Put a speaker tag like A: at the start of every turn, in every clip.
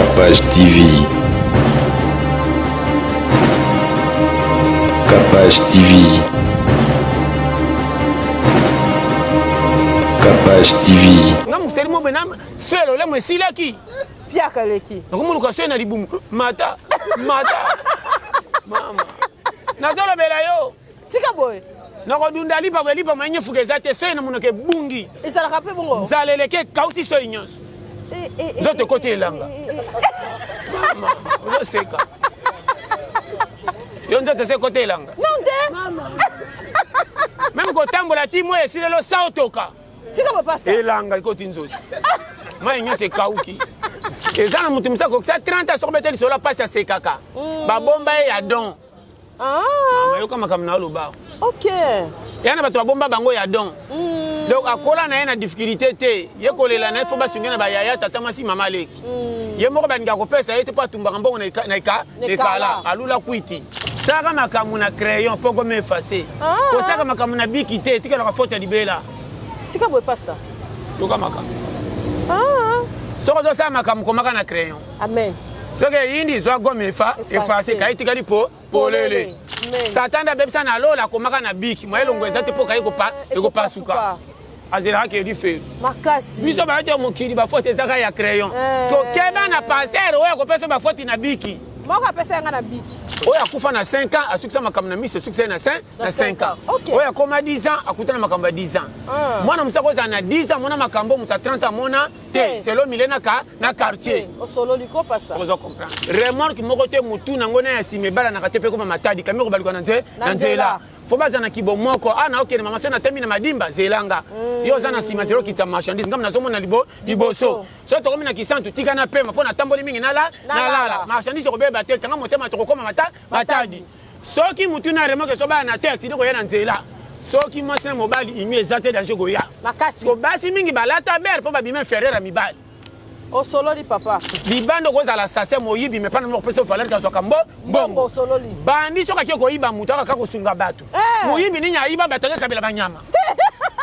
A: Capage TV. Capage TV. Capage TV.
B: Nga museli mo bena selo le mwesilaki.
C: Piaka leki.
B: Nakomoluka selo na libumu. Mata, mata. Mama. Nazolobela yo.
C: Tika boye.
B: Nakodunda lipa boye lipa moye nyefuka eza te soyi na monoko ebungi.
C: Ezalaka mpe bongo.
B: Nzala eleki ekausi soyi nyonso.
C: Eh, eh, eh,
B: Nzoto ekoti elanga. Mama, ozoseka. Yo nzoto ese ekoti elanga.
C: Non te.
B: Meme kotambola ti moi esilelo sa otoka.
C: Tika ba pasta.
B: Elanga ekoti nzoto. Mai nyonso ekauki. Eza na moto mosusu akokisa 30 ans soki obete lisolo ya pasi asekaka. Babomba ye ya don.
C: Ah.
B: Mama yoka makambo na oloba.
C: Ok.
B: Ya na bato babomba bango ya don. Donc akola na ye na difficulté te. Ye kolela na ye fo basungi na ba yaya tata mwasi mama leki. Ye moko balingaka kopesa ye te mpo atumbaka mbongo na ekala. Alula kwiti. Salaka makambo na crayon mpo gomme effacer.
C: Ah.
B: Kosalaka makambo na biki te, etikalaka faute ya libela.
C: Tika boye pasta.
B: Yoka makambo.
C: Ah.
B: Soki ozosala makambo komaka na crayon.
C: Amen.
B: Soki eyindi zwa gomme efa effacer kaye etikali po polele. Satan nde abebisa na lola akomaka na biki moye elongo eza te mpo kaye ekopasuka. Azelaka ke lifelo.
C: Makasi.
B: Biso bayaki ya mokili ba faute ezaka ya crayon.
C: Eh.
B: So keba na pasteur oyo akopesa ba faute na biki.
C: Moko apesa nga na biki.
B: Oyo akufa na 5 ans asukisa makambo na miso asukisa ye na 5 na 5 ans.
C: Okay.
B: Oyo akoma 10 ans akuta na makambo ya 10 ans.
C: Ah.
B: Mwana mosusu akozala na 10 ans mona makambo moto ya 30 ans amona te selon milieu na ka na quartier.
C: Osololi ko pasta.
B: Ozo comprendre. Remorque moko te mutu nango na ya sima ebalanaka te pe ekoma matadi kami kobaluka na nze na nzela. Faut bazala na kibomoko. Ah na okende mama soki natemi na madimba zela nga. Yo oza na sima zela okitisa marchandise nga nazomona libo liboso. Soki tokomi na kisantu tika na pema po natamboli mingi nala nalala. Marchandise ekobeba te kanga motema tokokoma mata matadi. Soki mutu na remorque ezo bala na te accident koya na nzela. Soki mwasi na mobali union eza te danger koya.
C: Makasi.
B: Po basi mingi balata bere po babima inferieur ya mibali.
C: Osololi papa.
B: Libanda okozala assassin moyibi mais pana moko pesa valeur kazwaka mbo mbongo.
C: Osololi.
B: Bandi soki ake koyiba mutu akaka kosunga bato.
C: Eh.
B: Moyibi nini ayiba bato ake kabela banyama.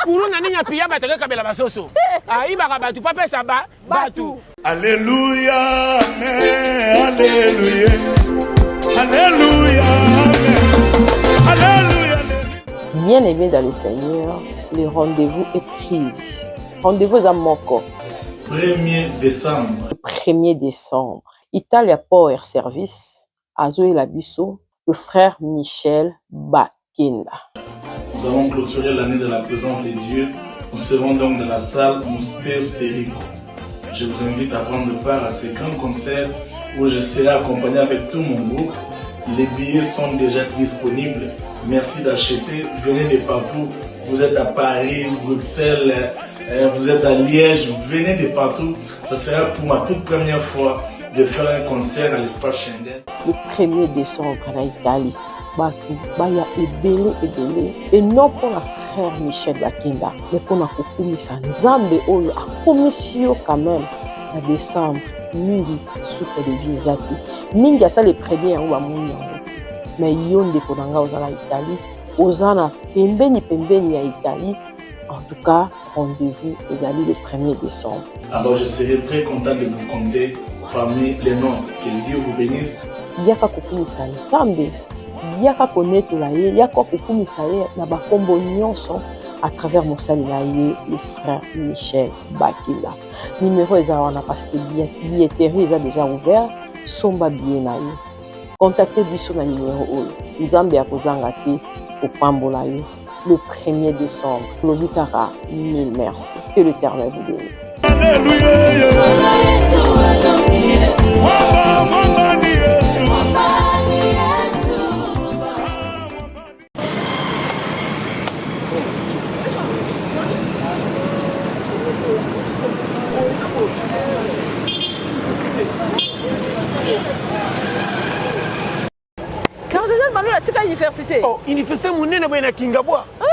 B: Kuluna nini apiya bato ake kabela basoso. Ayibaka bato po apesa ba bato.
D: Alléluia, amen, alléluia. Alléluia, amen. Alléluia.
E: Bien aimé dans le Seigneur, le rendez-vous est prise. Rendez-vous eza moko.
D: 1er décembre.
E: Le 1er décembre. Italia Power Service azoyela biso le frère Michel Bakenda.
D: Nous allons clôturer l'année de la présence de Dieu. Nous serons donc dans la salle Mouspé Perico. Je vous invite à prendre part à ces grands concerts où je serai accompagné avec tout mon groupe. Les billets sont déjà disponibles. Merci d'acheter. Venez de partout. Vous êtes à Paris, Bruxelles, vous êtes à Liège. Venez de partout. Ça sera pour ma toute première fois de faire un concert à l'espace Schengen.
E: Le 1er décembre na Italie, bato baya ebele ebele et non mpona frère Michel Bakenda mais mpona kokumisa Nzambe oyo akomisi yo quand même na décembre. Mingi souffle de vie eza te, mingi ata le premier yango bamoni yango, mais yo ndeko na nga oza na Italie, oza na pembeni pembeni ya Italie, en tout cas rendez-vous ezali le 1er décembre.
D: Alors je serai très content de vous compter parmi les nôtres. Que Dieu vous bénisse.
E: Yaka kokumisa Nzambe, yaka konetola ye, yaka kokumisa ye na bakombo nyonso à travers mosali na ye le frère Michel Bakila. Numéro eza wana parce que billetterie eza déjà ouvert, somba billet na yo. Contactez biso na numéro oyo. Nzambe akozanga te kopambola yo. Le 1er décembre, lobi kaka mille merci. Que l'Éternel vous bénisse.
C: Cardinal Malula atika université.
B: Oh, université munene boye na Kingabwa.
C: Ah.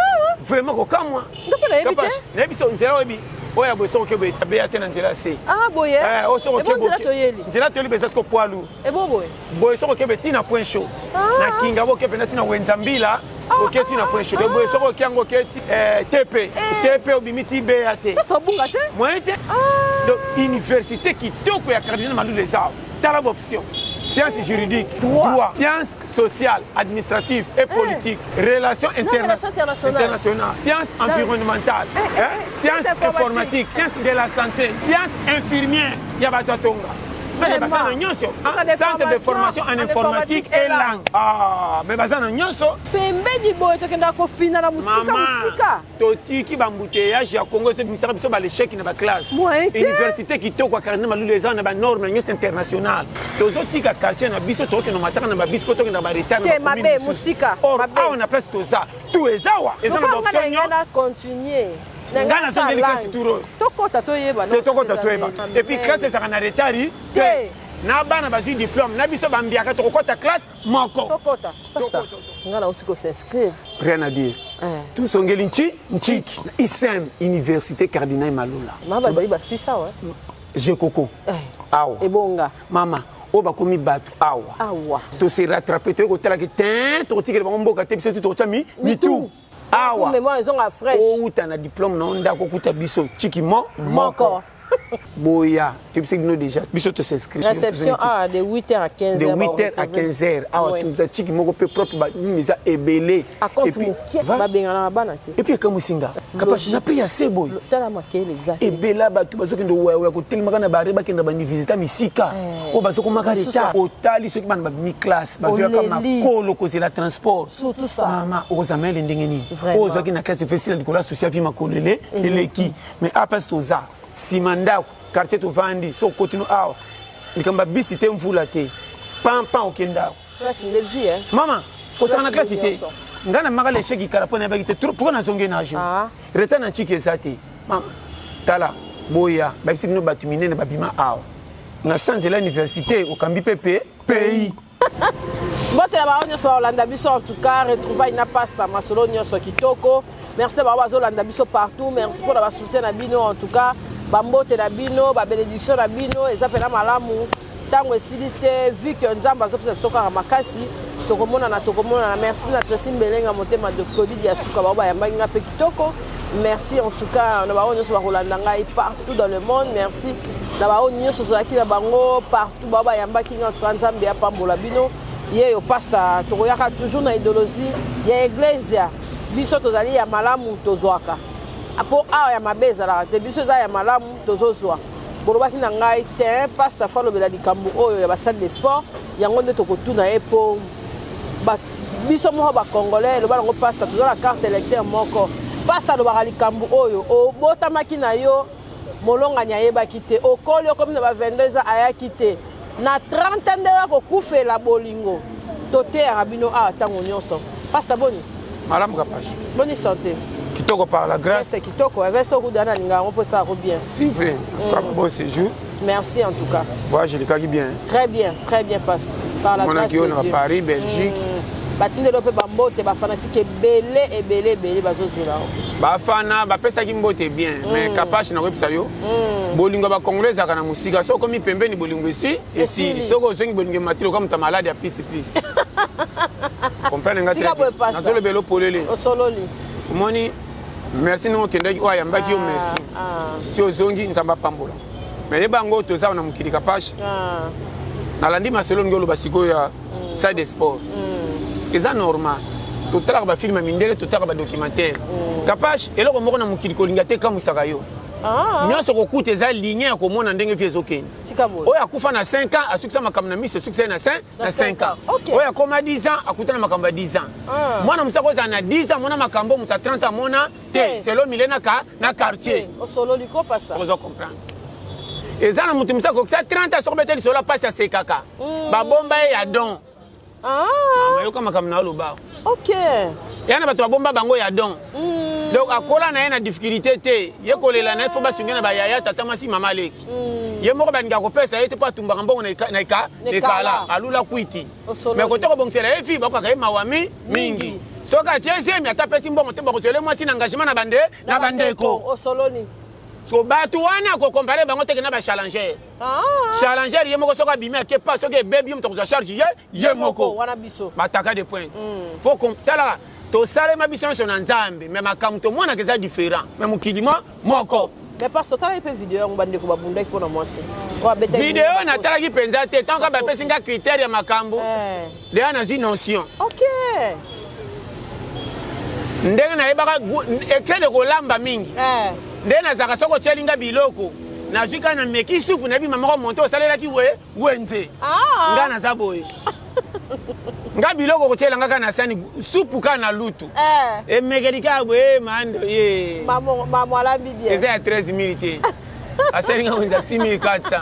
B: Vraiment kokamwa.
C: Ndoko nayebi te.
B: Nayebi so nzela oyebi. Oyo ya boye soki oke boye tabeya te na nzela se.
C: Ah boye.
B: Eh, oyo soki oke
C: boye. Nzela toyeli.
B: Nzela toyeli beza siko poids lourd.
C: Ebo boye.
B: Boye soki oke boye tina point chaud.
C: Ah.
B: Na Kingabwa oke pena tina wenza mbila. Oke tina point chaud. Boye soki oke yango oke ti eh, TP.
C: Eh.
B: TP obimi ti beya te.
C: Obunga te.
B: Moyen te.
C: Ah.
B: Donc université kitoko ya Cardinal Malula eza awa. Tala ba option. Sciences juridiques, droit, sciences sociales, administratives et politiques, relations
C: relations internationales.
B: internationales, sciences environnementales, hein, sciences
C: sciences
B: informatiques, sciences de la santé, sciences infirmières, ya bato ya tonga. Seke
C: Vraiment.
B: baza na nyonso,
C: Centre de
B: centre de formation en informatique et langue. Ah, mais baza na nyonso.
C: Pembeni boye tokendaka kofina na mosika
B: Mama,
C: mosika.
B: totiki bambouteillage ya Congo ezobimisaka biso balechec na baclasse.
C: Moyen te.
B: Université kitoko ya Cardinal Malula eza na banorme nyonso internationale. Tozotika quartier na biso, tokokende mataka na babisi mpo tokende na baretard.
C: Te, mabe, mosika,
B: Or
C: mabe.
B: awa na place toza, tout eza awa, eza na
C: Lokola nga
B: baoption
C: na ngai
B: nyonso.
C: na continue. Na
B: Ngai
C: ngai
B: nazongeli
C: nasala
B: classe tour oyo.
C: Tokota toyeba.
B: Te tokota toyeba. Et puis classe ezalaka na retard te.
C: Te.
B: Na bana bazwi diplôme, na biso bambiaka tokokota classe moko.
C: Tokota. Pasteur, ngai nauti kos'inscrire.
B: Rien à dire. Tosongeli nchi nchiki. ISEM, Université Cardinal Malula.
C: Ma bazali basisa awa.
B: Jekoko. Awa.
C: Ebonga.
B: Mama, oyo bakomi bato awa.
C: Awa.
B: Tose rattrape, toyei kotalaki te, tokotikela bango mboka te, biso tu tokotya mitu. Awa.
C: Mémoire ezonga fraîche.
B: Outa na diplôme na yo ndako okuta biso chiki mo moko.
C: Moko.
B: Boya, toyebisaki bino déjà, biso tos'inscrire.
C: Réception awa de 8h à 15h.
B: De 8h à 15h. Awa toza chiki moko mpe propre, nini eza ebele.
C: A compte
B: Et puis,
C: mokie
B: va-
C: babengana na bana te.
B: Et puis ekamwisi nga. Kapashi na prix ya se boye.
C: Tala makele eza te.
B: Ebela bato bazokende wayawaya kotelemaka na bare, bakenda bauniversité misika oyo bazokomaka retard. Otali soki bana babimi classe, bazoyaka
C: Oleli.
B: makolo kozela transport.
C: Surtout ça.
B: Mama, okozala mayele ndenge nini?
C: Vraiment.
B: Oyo ozwaki na classe efesila likolo ya social vi makolo ele eleki. Mais apa toza nsima ndako, quartier tovandi, so okotino awa likambo ya bisi te, mvula te, pampan okende awa.
C: Classe nde vie hein.
B: Mama, kosala na
C: Classe
B: classe te.
C: nyonso.
B: Ngai namaka l'échec kala mpo nayebaki te pourquoi nazongi na jour.
C: Ah.
B: Retard na ntiki eza te. Mama, tala boya, bayebisi bino bato minene babima awa. Na sa nzela université okambi mpe pe pays.
C: Mbote na bango nyonso baolanda biso, en tout cas retrouvaille na pasta masolo nyonso kitoko. Merci na bango bazolanda biso partout, merci mpona basoutien na bino, en tout cas bambote na bino, babénédiction na bino eza mpena malamu. Ntango esili te, vu que Nzambe azopesa biso kaka makasi, tokomonana, tokomonana. Merci na Tracy Mbelenga motema de Claudie Diasuka, bango bayambaki nga mpe kitoko. Merci en tout cas na bango nyonso bakolanda ngai partout dans le monde. Merci na bango nyonso tozalaki na bango partout, bango bayambaki nga. En tout cas Nzambe apambola bino. Ye yo pasta, tokoyaka toujours na idéologie ya eglesia. Biso tozali ya malamu, tozwaka po awa ya mabe ezalaka te. Biso eza ya malamu, tozozwa. Bolobaki na ngai te, pasta fo alobela likambo oyo ya basalle de sport. Yango nde tokotuna ye mpo biso moko bacongolais eloba nango pasta, toza na carte électeur moko. Pasta alobaka likambo oyo obotamaki na yo, molongani ayebaki te, okoli, okomi na ba 22 ans, ayaki te, na 30 nde oya kokufela bolingo. Toteyaka bino awa ntango nyonso. Pasta, boni?
B: Malamu, Kapashi.
C: Boni santé?
B: Kitoko, par la grâce.
C: Veste kitoko, veste okuda na alinga yango mpo esalako bien.
B: C'est vrai. En tout cas, bon séjour.
C: Merci en tout cas.
B: Voyage elekaki bien.
C: Très bien, très bien, pasteur, par la grâce
B: Monaki oyo
C: de
B: na
C: Dieu.
B: Paris, Belgique.
C: Batindeli mpe bambote, bafanatike ebele ebele ebele bazozela yo.
B: Bafana bapesaki mbote bien, mais Kapashi, nakoyebisa yo, bolingo ya bacongolais ezalaka na mosika. Soki okomi pembeni, bolingo esi esili.
C: Esili.
B: Soki ozongi, bolingo ematili oka moto ya malade ya pisi pisi. Comprendre nga.
C: Tika boye, pasteur.
B: Nazolobela polele.
C: Osololi.
B: Omoni, merci ndenge okendaki, oyo ayambaki yo, merci.
C: Ah,
B: Ti ozongi, Nzambe apambola. Mais yeba yango, toza na mokili, Kapashi.
C: Ah.
B: Nalandi masolo ndenge oloba sikoyo ya salle de sport. Eza normal, totalaka bafilme ya mindele, totalaka badocumentaire. Kapash, eloko moko na mokili kolinga te ekamwisaka yo.
C: Ah,
B: Nyonso kokuta eza ligne ya komona ndenge vie ezokende.
C: Tika boye.
B: Oyo akufa na 5 ans, asukisa makambo na miso, asukisa ye na 5 na 5 ans.
C: Ok.
B: Oyo akoma 10 ans, akuta na makambo ya 10 ans.
C: Ah.
B: Mwana mosaka ozala na 10 ans, mona makambo moto ya 30 ans mona te.
C: Te.
B: Selo mile na ka na quartier.
C: Osololi ko, pasta.
B: Ozo comprendre, eza na moto mosusu akokisa 30 ans, soki obete lisolo mpasi, asekaka, babomba ye ya don.
C: Ah,
B: Mayoka makambo na oloba.
C: Ok.
B: Ya na bato babomba bango ya don. Donc akola na ye na difficulté te. Ye kolela na ye, fo basungi na bayaya, tata mwasi, mama aleki. Ye moko balingaka kopesa ye te mpo atumbaka mbongo na
C: Na
B: ekala.
C: ekala.
B: Alula kwiti.
C: Osololi.
B: Mais kote kobongisela ye fi, bakokaka ye mawa mingi. Soki atie zemi, ata apesi mbongo te, bakozwela ye mwasi na engagement na bande na bandeko.
C: Osololi.
B: So bato wana akocomparer bango teke na bachallenger.
C: Ah,
B: Challenger ye moko, soki abimi ake pa, soki ebebi, ye moto akozwa charge ye moko.
C: Wana biso.
B: Bataka de pointe fo tala, tosalema biso nyonso na Nzambe, mais makambo tomonaka eza différent, mais mokili moko.
C: Mais pasteur, otalaki mpe video yango bandeko babundaki mpo na mwasi oyo abetaki
B: Video
C: bongo na
B: natalaki mpenza te, ntango kaka bapesi nga critère ya makambo,
C: Eh.
B: deya nazwi notion.
C: Ok.
B: Ndenge nayebaka excès de kolamba mingi.
C: Eh.
B: Nde nazalaka soki otyeli nga biloko, nazwi kaka na meki supu, nayebi mama moko monte osalelaki we wenze.
C: Ah.
B: Nga naza boye. Nga biloko kotyela nga kaka na sani supu kaka na lutu.
C: Eh.
B: Emekeli kaka boye mando ye.
C: Mamo mamo alambi bien.
B: Eza ya 13 000 te. Asali nga wenze ya 6400.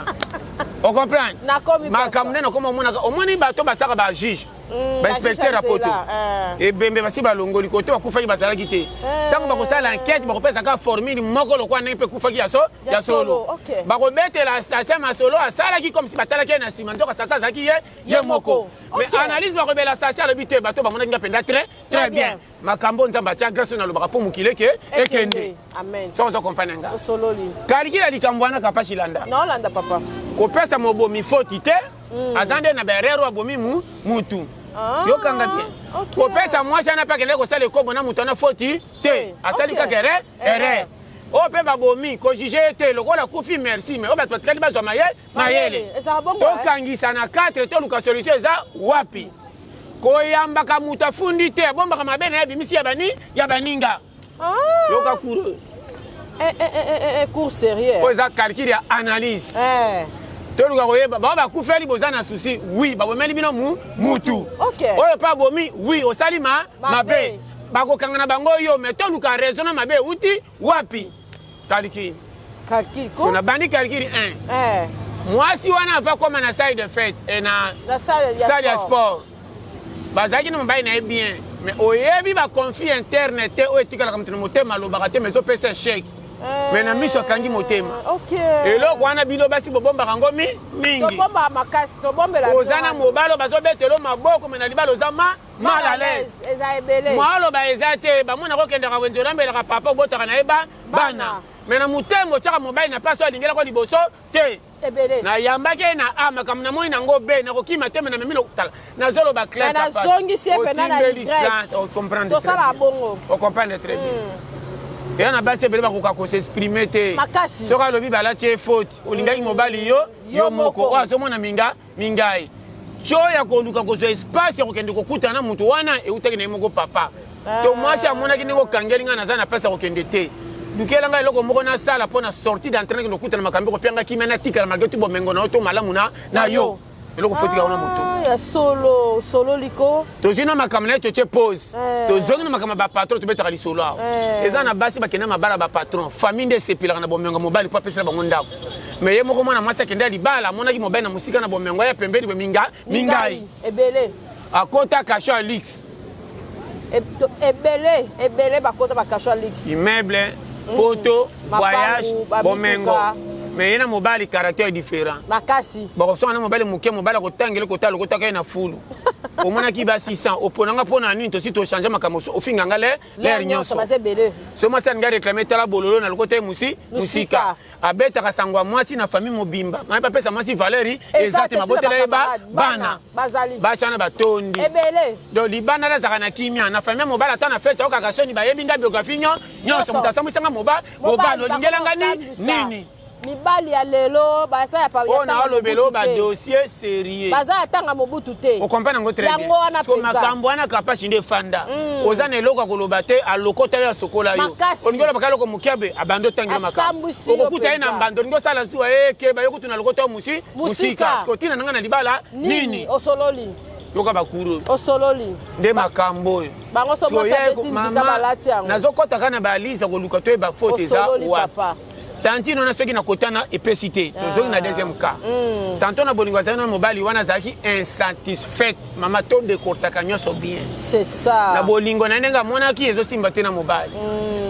B: Ocomprendre?
C: Nakomi
B: Makambo nde nakoma omonaka omoni bato basaka ba juge. Bainspecteur ya poto ebembe basi balongoli kote bakufaki bazalaki te. Ntango bakosala enquête bakopesa kaka formule moko lokola ndenge mpe ekufaki ya so ya solo. Bakobetela assassin masolo asalaki comme si batalaki ye na nsima, nzoka assassin azalaki ye ye moko. Mais analyse bakobela assassin alobi te bato bamonaki nga mpenza très très bien. Makambo Nzambe atia grâce oyo nalobaka mpo mokili eke ekende.
C: Amen.
B: Soki ozo comprendre nga.
C: Osololi.
B: Kalikila likambo wana kapashi landa.
C: Naolanda papa.
B: Kopesa mobomi foti te. Aza nde na baerreur oyo abomi mu mutu.
C: Ah,
B: Yokanga bien.
C: ok.
B: Kopesa mwasi wana mpe akende kosala ekobo na moto wana foti te. Asali kaka erreur, erreur. Oyo mpe babomi kojuge ye te lokola akufi merci, mais oyo bato batikali bazwa maye mayele.
C: Ezalaka bongo, eh?
B: Tokangisa na 4 toluka solution eza wapi. Koyambaka moto afundi te, abombaka mabe na ye abimisi ya bani ya baninga.
C: Ah.
B: Yoka cour.
C: Eh, eh, eh, eh, eh, cours sérieux.
B: Oyo eza calcul ya analyse.
C: Eh.
B: Toluka koyeba bao bakufeli boza na souci, oui babomeli bino mu mutu.
C: Ok.
B: Oyo mpe abomi, oui osali ma
C: Mabe.
B: mabe. Bakokanga na bango yo, mais toluka raison na mabe euti wapi. Calcul.
C: Calcul
B: So
C: ko.
B: na bandi calcul 1.
C: Eh.
B: Mwasi wana ava koma na salle de fête et na
C: Na salle ya
B: salle ya
C: sport.
B: sport. Bazalaki na mobali na ye bien, mais oyebi ba conflit interne te oyo etikalaka moto na motema alobaka te, mais ezopesa échec. Mais na miso akangi motema.
C: Ok.
B: Eloko wana bino basi bobombaka yango mi mingi.
C: Tobombaka makasi, tobombela.
B: Oza na mobali oyo bazobetela yo maboko, mais na libala oza ma mal à l'aise.
C: Eza ebele.
B: Mwa oloba eza te, bamona kokendaka wenze olambelaka papa obotaka na ye ba bana. Mais na motema otiaka mobali na place oyo alingelaka liboso te.
C: Ebele.
B: Nayambaki ye na A, makambo namoni nango B, nakokima te, mais namemi tala. Nazoloba clair.
C: Mais nazongisi ye pena na
B: Otimbeli
C: Y.
B: plante, o comprendre
C: Tosala
B: très bien.
C: bongo.
B: O comprendre très bien. Eya na basi ebele bakoka kosexprime te.
C: Makasi.
B: Soki alobi balati ye faute, olingaki mobali yo
C: Yo
B: yo moko.
C: moko.
B: Oyo azomona minga mingai. Tio ya koluka kozwa espace ya kokende kokutana na moto wana eutaki na ye moko papa. To mwasi amonaki ndenge okangeli ngai naza na place ya kokende te. Lukela ngai eloko moko nasala mpo na sortie d'entrain nakende kokutana makambo ekopia ngai kimia natikala malgré tout bomengo na yo to malamu na na yo. Eloko foti kaka wana moto.
C: Ah, ya solo, solo liko.
B: Tozwi na makambo na ye totie pause.
C: Eh.
B: Tozongi na makambo ya bapatron tobetaka lisolo awa.
C: Eh.
B: Eza na basi bakenda mabala bapatron. Famille nde esepelaka na bomengo ya mobali mpo apesela bango ndako. Mais ye moko mwana mwasi akende ya libala amonaki mobali na mosika na bomengo ya pembeni boye minga mingai.
C: Ebele.
B: Akota cachot ya luxe.
C: Ebele, ebele bakota ba cachot ya luxe.
B: Immeuble, poto,
C: Mapangu,
B: voyage,
C: ba
B: bomengo.
C: mituka.
B: Mais ye na mobali caractère différent.
C: Makasi.
B: Bakosonga na mobali moke, mobali akotangela kotala lokotaka ye na fulu. Omonaki ba 600, oponanga mpo na nini tosi tochange makambo ofinga nga le
C: L'air
B: l'air
C: nyonso
B: nyonso.
C: baza ebele.
B: So mwasi alingi aréclame tala bololo na lokota ye musi
C: Musika.
B: musika. Abetaka sango ya mwasi na famille mobimba. Mama bapesa mwasi valeur
C: Eza
B: eza
C: te,
B: te mabotela ye ba
C: camarade,
B: bana.
C: bana, bazali.
B: Basi wana batondi.
C: Ebele.
B: Donc libanda nazalaka na kimia na famille mobali ata na fete okaka soni bayebi nga biographie nyo nyonso moto asambwisanga mobali mobali olingelanga ni nini.
C: Mibali ya lelo baza ya pa
B: oyo
C: ya
B: na
C: tanga
B: olobela oyo
C: Mobutu te.
B: badossier sérieux.
C: Baza ya tanga Mobutu te.
B: Okomprendre yango très bien.
C: Yango wana
B: So
C: mpenza.
B: makambo wana kapashi nde efanda. Oza na eloko ya koloba te, alokota yo asokola yo.
C: Makasi.
B: Olingi oloba kaka eloko moke abe abandi otangela makambo.
C: Asambwisi yo
B: Okokuta ye na
C: mpenza.
B: mbando olingi osala zuwa eke bayo kutu na lokota yo musi
C: Musika.
B: musika. Siko tina na ngai na libala
C: Nini?
B: nini?
C: Osololi.
B: Yoka bakuru.
C: Osololi.
B: Nde makambo oyo.
C: Bango so
B: So
C: mwasi
B: ye
C: abeti nzika
B: mama,
C: balati yango.
B: nazokɔta kaka na balise koluka toyeba faute eza
C: Osololi
B: wapi.
C: papa.
B: Tantine wana soki nakotana epesi te, tozongi na deuxième cas. Tantôt na bolingo azalaki na mobali wana azalaki insatisfaite. Mama to décortaka nyonso bien.
C: C'est ça.
B: Na bolingo na ndenge amonaki ezosimba te na mobali.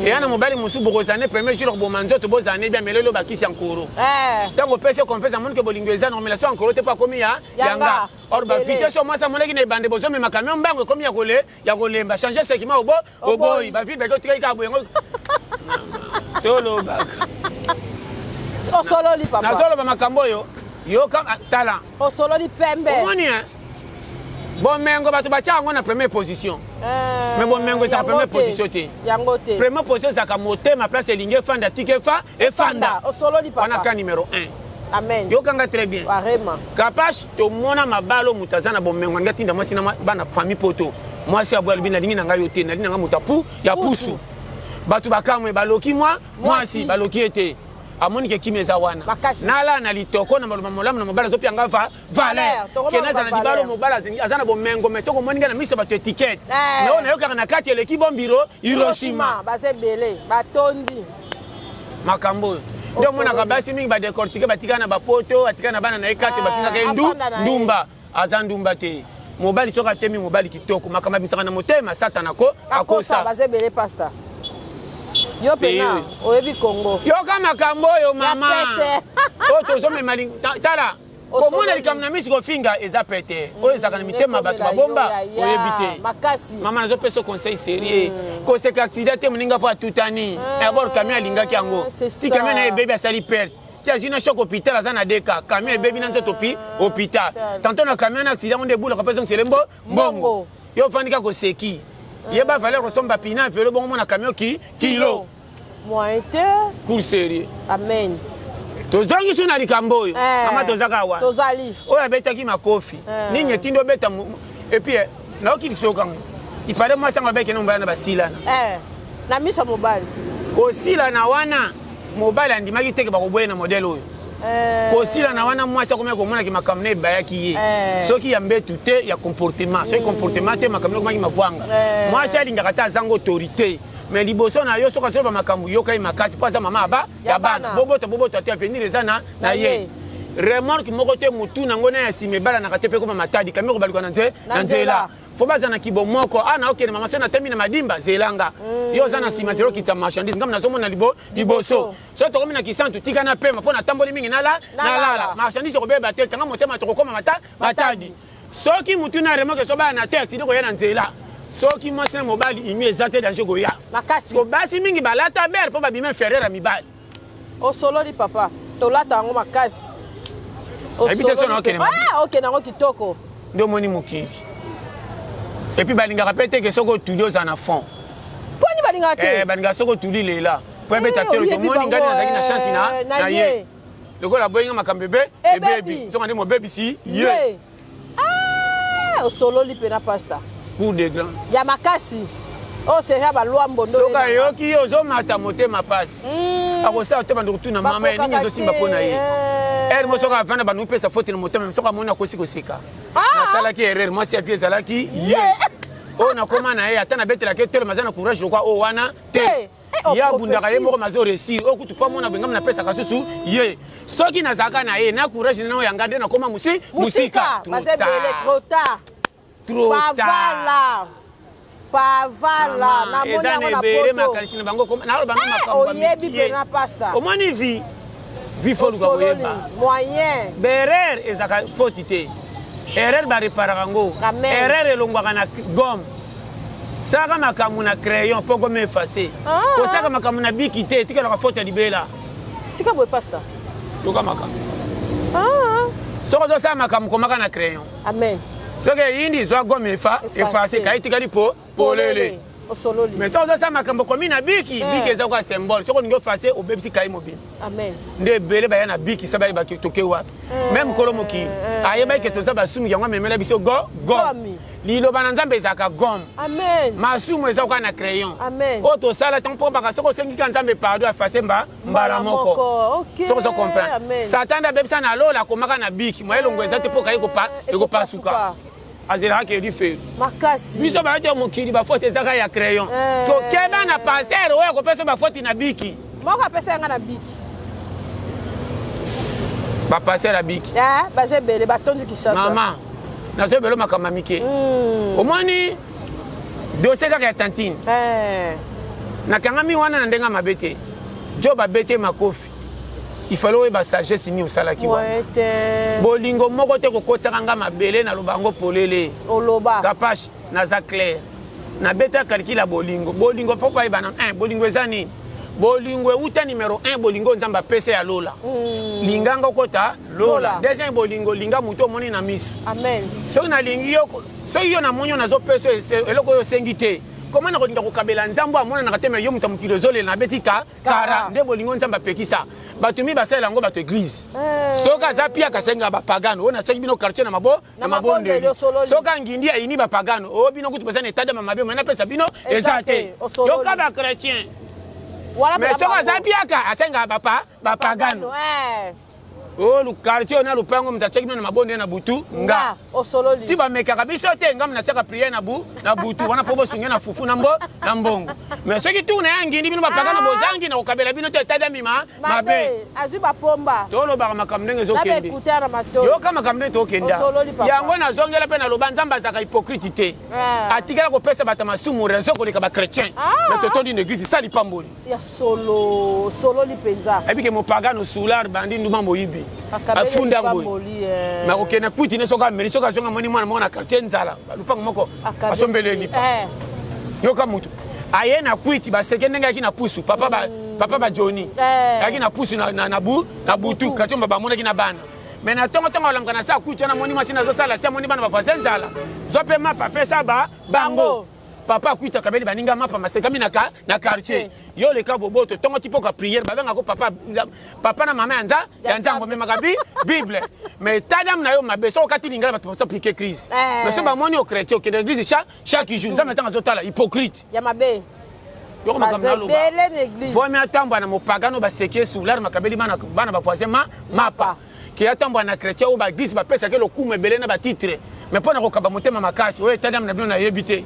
B: Eya na mobali mosusu bokozala ne premier jour koboma nzoto bozala ne bien mais lelo bakisi ya nkoro.
C: Eh.
B: Ntango opesi ye confiance amoni ke bolingo eza na komela so ya nkoro te mpo akomi ya
C: Yanga.
B: yanga. Or ba
C: Ebele.
B: vitesse oyo mwasi amonaki na ebande bozomema camion mbango ekomi ya kole ya kolemba changer sekima obo oboyi ba ville baki otikaki kaka boye yango. Tolobaka.
C: Osololi papa.
B: Nazoloba makambo oyo yoka tala.
C: Osololi pembe.
B: Omoni hein? Bomengo bato batya yango na première position.
C: Eh,
B: Mais bomengo ezalaka
C: yango
B: première position te.
C: Yango te.
B: Première position ezalaka motema place elingi efanda tika efa efanda.
C: Osololi papa.
B: Wana ka numéro 1.
C: Amen.
B: Yokanga très bien.
C: Arema.
B: Kapash tomona mabalo moto aza na bomengo alingi atinda mwasi na bana famille poto. Mwasi aboya alobi nalingi na ngai yo te, nalingi na ngai moto ya ya pusu. Bato bakamwe baloki mwa mwasi baloki ye te. Amoni ke kimia eza wana. Nalala na litoko na maloba molamu na mobali azopia nga va valeur. Ke nazala na libala mobali aza na bomengo mais soki omoni nga na miso bato étiquette.
C: Eh.
B: Mais oyo nayokaka na kati eleki bombiro Hiroshima.
C: Baza ebele batondi.
B: Makambo oyo nde omonaka basi mingi badecortike batikala na bapoto batikala na bana na ye kati
C: Eh,
B: bafingaka ye
C: afanda na ye.
B: ndumba aza ndumba te. Mobali soki atemi mobali kitoko makambo abimisaka na motema satana ko
C: akosa. Baza ebele pasta. Yo pena oyebi Congo.
B: Yoka makambo oyo mama. Oyo tozomema tala komona likambo na misi kofinga eza pete. Oyo ezalaka na mitema bato babomba oyebi te.
C: Makasi.
B: Mama nazopesa conseil sérieux. Koseka accident te moninga mpo atutani. D'abord camion alingaki yango. Si camion na ye ebebi asali perte. Ti azwi na choc hôpital aza na deka. Camion ebebi na nzoto pi hôpital. Tantôt na camion na accident ngo nde ebulaka mpe ezongisele mbongo. Yo ofandi kaka oseki. Yeba valeur kosomba pina velo bongo mona camion ki kilo.
C: Moyen te.
B: Cool sérieux.
C: Amen.
B: Tozongi su na likambo oyo.
C: Eh,
B: Mama tozaka wana.
C: Tozali.
B: Oyo abetaki makofi.
C: Eh.
B: Nini etindi obeta et puis naoki lisoka ngo. Il paraît mwasi yango abeki na mobali na basilana.
C: Eh. Na miso mobali.
B: Kosilana wana mobali andimaki te ke bakoboye na modèle oyo.
C: Eh.
B: Kosilana wana mwasi akomaki komonaki makambo na ebayaki ye.
C: Eh.
B: Soki ya mbetu te ya comportement, soki comportement te makambo ekomaki mavwanga.
C: Eh.
B: Mwasi alingaka te azanga autorité. Mais liboso na yo soki azoloba makambo yoka ye makasi mpo aza mama ya bana. Bobota bobota te avenir eza na ye. Remorque moko te motu nango na ya nsima ebalanaka te mpe ekoma matadi kami kobaluka na nzela. Fo baza na kibo moko. Ah na okende mama so natemi na madimba zelanga. Yo oza na nsima zelo kitsa marchandise ngam nazomona liboso. So tokomi na kisantu tika na pema mpo natamboli mingi nalala. Marchandise ekobeba te kanga motema tokokoma matadi. Soki mutu na remorque so baya na te accident koya na nzela. Soki mwasi na mobali imi eza te danger koya.
C: Makasi.
B: So basi mingi balata bere mpo babima inférieur ya mibali.
C: Osololi papa, tolata yango makasi.
B: Nayebi te so na okende mabe.
C: Ah, okende yango kitoko.
B: Nde omoni mokili. Et puis balingaka pe te ke soki otuli oza na fond.
C: Poni balingaka te?
B: Eh, balingaka soki otuli lela. Po ebeta
C: Eh,
B: te
C: oyebi
B: omoni ngai
C: bango,
B: nazalaki na chance
C: na
B: na
C: ye.
B: ye. Lokola boyinga makambo
C: Ebebi.
B: ebebi. Nzoka nde mobebisi ye.
C: Ye. Ah, osololi pena pasta.
B: Cour de grand.
C: Ya makasi. Oh, seria ba lwambo ndo.
B: Soka yoki yo ozomata motema pasi. Akosala te bando kotuna mama ye nini ezosimba mpo na ye. Ere mo soki avanda bando kopesa faute na motema soki amoni akosi koseka. Nasalaki erreur mwasi ya vie ezalaki ye. Oyo nakoma na ye ata nabetelaki ye telema aza na courage lokwa oyo wana te.
C: Oh,
B: Ye abundaka ye
C: prophétie.
B: moko mazo réussir. Oyo kutu po amona bengam napesaka susu ye. Soki nazalaka na ye na courage na yanga nde nakoma musika.
C: Baza ebele trop tard.
B: Trop tard.
C: Pavala. Pavala. Namoni
B: eza
C: yango
B: na
C: na
B: ebele
C: poto.
B: makanisi na bango naloba na
C: Eh,
B: makambo ya
C: oyebi
B: mikie.
C: pena pasta.
B: Omoni vie faut luka
C: Osololi.
B: koyeba.
C: Moyen.
B: Berere ezalaka faute te. Erreur bareparaka yango.
C: Amen.
B: Erreur elongwaka na gomme. Salaka makambo na crayon mpo gomme efface.
C: Ah.
B: Kosalaka makambo na biki te, etikalaka faute ya libela.
C: Tika boye pasta.
B: Yoka makambo.
C: Ah.
B: Soki ozosala makambo komaka na crayon.
C: Amen.
B: Soki eyindi zwa gomme efface, kaye etikali polele.
C: Osololi.
B: Mais soki ozosala makambo komi na biki,
C: Eh.
B: biki eza kwa symbole. Soki olingi efface, obebisi kaye mobimba.
C: Amen.
B: Nde ebele baya na biki sa bayebaki toke wapi. Même kolo mokili ayebaki ke toza basumi yango amemela biso gomme. Liloba na Nzambe ezalaka gomme.
C: Amen.
B: Masumu eza kaka na crayon.
C: Amen.
B: Oyo tosala ntango mpo baka soki osengi kaka Nzambe pardon efface mbala moko.
C: Okay.
B: Soki ozo comprendre.
C: Amen.
B: Satan nde abebisa na lola akomaka na biki. Moye elongo eza te mpo kaye ekopasuka. Azelaka ke lifelo.
C: Makasi.
B: Biso bato ya mokili ba faute ezaka ya crayon.
C: Eh.
B: So keba na pasteur oyo akopesa ba faute na biki.
C: Moko apesa yanga na biki.
B: Ba pasteur ya biki.
C: Eh, baza ebele batondi Kinshasa.
B: Mama, nazo ebele makambo ya mike. Omoni dossier kaka ya tantine.
C: Eh.
B: Nakangami wana na ndenge mabe te. Job abete makofi. Il fallait oyeba sagesse nini osalaki wana.
C: Moyen te.
B: Bolingo moko te kokotisaka nga mabele naloba yango polele.
C: Oloba.
B: Kapash, naza clair. Nabeta calcul ya bolingo. Bolingo faut bayeba na 1, bolingo eza nini? Bolingo ewuta numero 1, bolingo Nzambe apesa ya lola. Linganga okota lola. Deuxième bolingo, linga moto omoni na miso.
C: Amen.
B: Soki nalingi yo, soki yo namoni yo nazopesa eloko oyo osengi te, koma nakolinga kokabela Nzambe amonanaka te, me yo moto ya mokili ozolela nabeti ka kara. Nde bolingo Nzambe apekisa bato mi basalela yango bato eglise. Soki aza piaka asenga bapagano oyo natiaki bino quartier na mabo na mabondeli. Soki angindi ayini bapagano oyo bino kutu boza na etat d'âme mabe, moye napesa bino eza te. Yoka ba chrétien. Mais soki aza piaka asengaka bapa bapagano oyo quartier oyo na lupango moto atiaki bino na mabondeli na butu nga ti bamekaka biso te, nga natiaka priere na bu na butu wana mpo bosunge na fufu na mbo na mbongo. Mais soki tour na ya ngindi bino bapagano bozangi na kokabela bino te, etat d'âme ma mabe.
C: Azwi bapomba.
B: Tolobaka makambo ndenge ezokende, yoka makambo ndenge tokenda yango. Nazongela mpe naloba, Nzambe azalaka hypocrite te. Atikala kopesa bato masumu raison koleka bachrétien, mais totondi na église sali pamboli.
C: Ya solo, sololi mpenza.
B: Ayebi ke mopagano sular bandi nduma moyibi afunda boye nakokende kwiti ne. Soki ameli, soki azonga, moni mwana moko na quartier nzala, lupango moko asombeli lipa. Yoka, mutu aye na kwiti, baseke ndenge ayaki na pusu papa ba, papa ba Johnny ayaki na pusu na butu quartier bamonaki na bana. Mais na ntongo ntongo alamuka na sa kwiti wana, moni mwasi nazosala tia, moni bana bavoisin nzala, zwa mpe mapa, apesa ba bango. Papa akwita kabeli baninga mapa, masekami na, ka, na quartier. Yo leka boboto ntongo ti mpoka prière, babengako papa, papa na mama ya nza ya nzambe, omemaka bi bible, mais état d'âme na yo mabe. Soki okati lingala, bato baso piquer crise. Mais soki bamoni yo chrétien, okende église chaque jour, Nzambe ntango azotala hypocrite.
C: Ya mabe.
B: Yoko makambo naloba, vomi atambwa na mopagano baseki esulare makabeli bana bavoisin ma mapa ke atambola na chrétien oyo baeglise bapesaki lokumu ebele na batitre, mais mpo na kokaba motema makasi oyo état d'âme na bino nayebi te.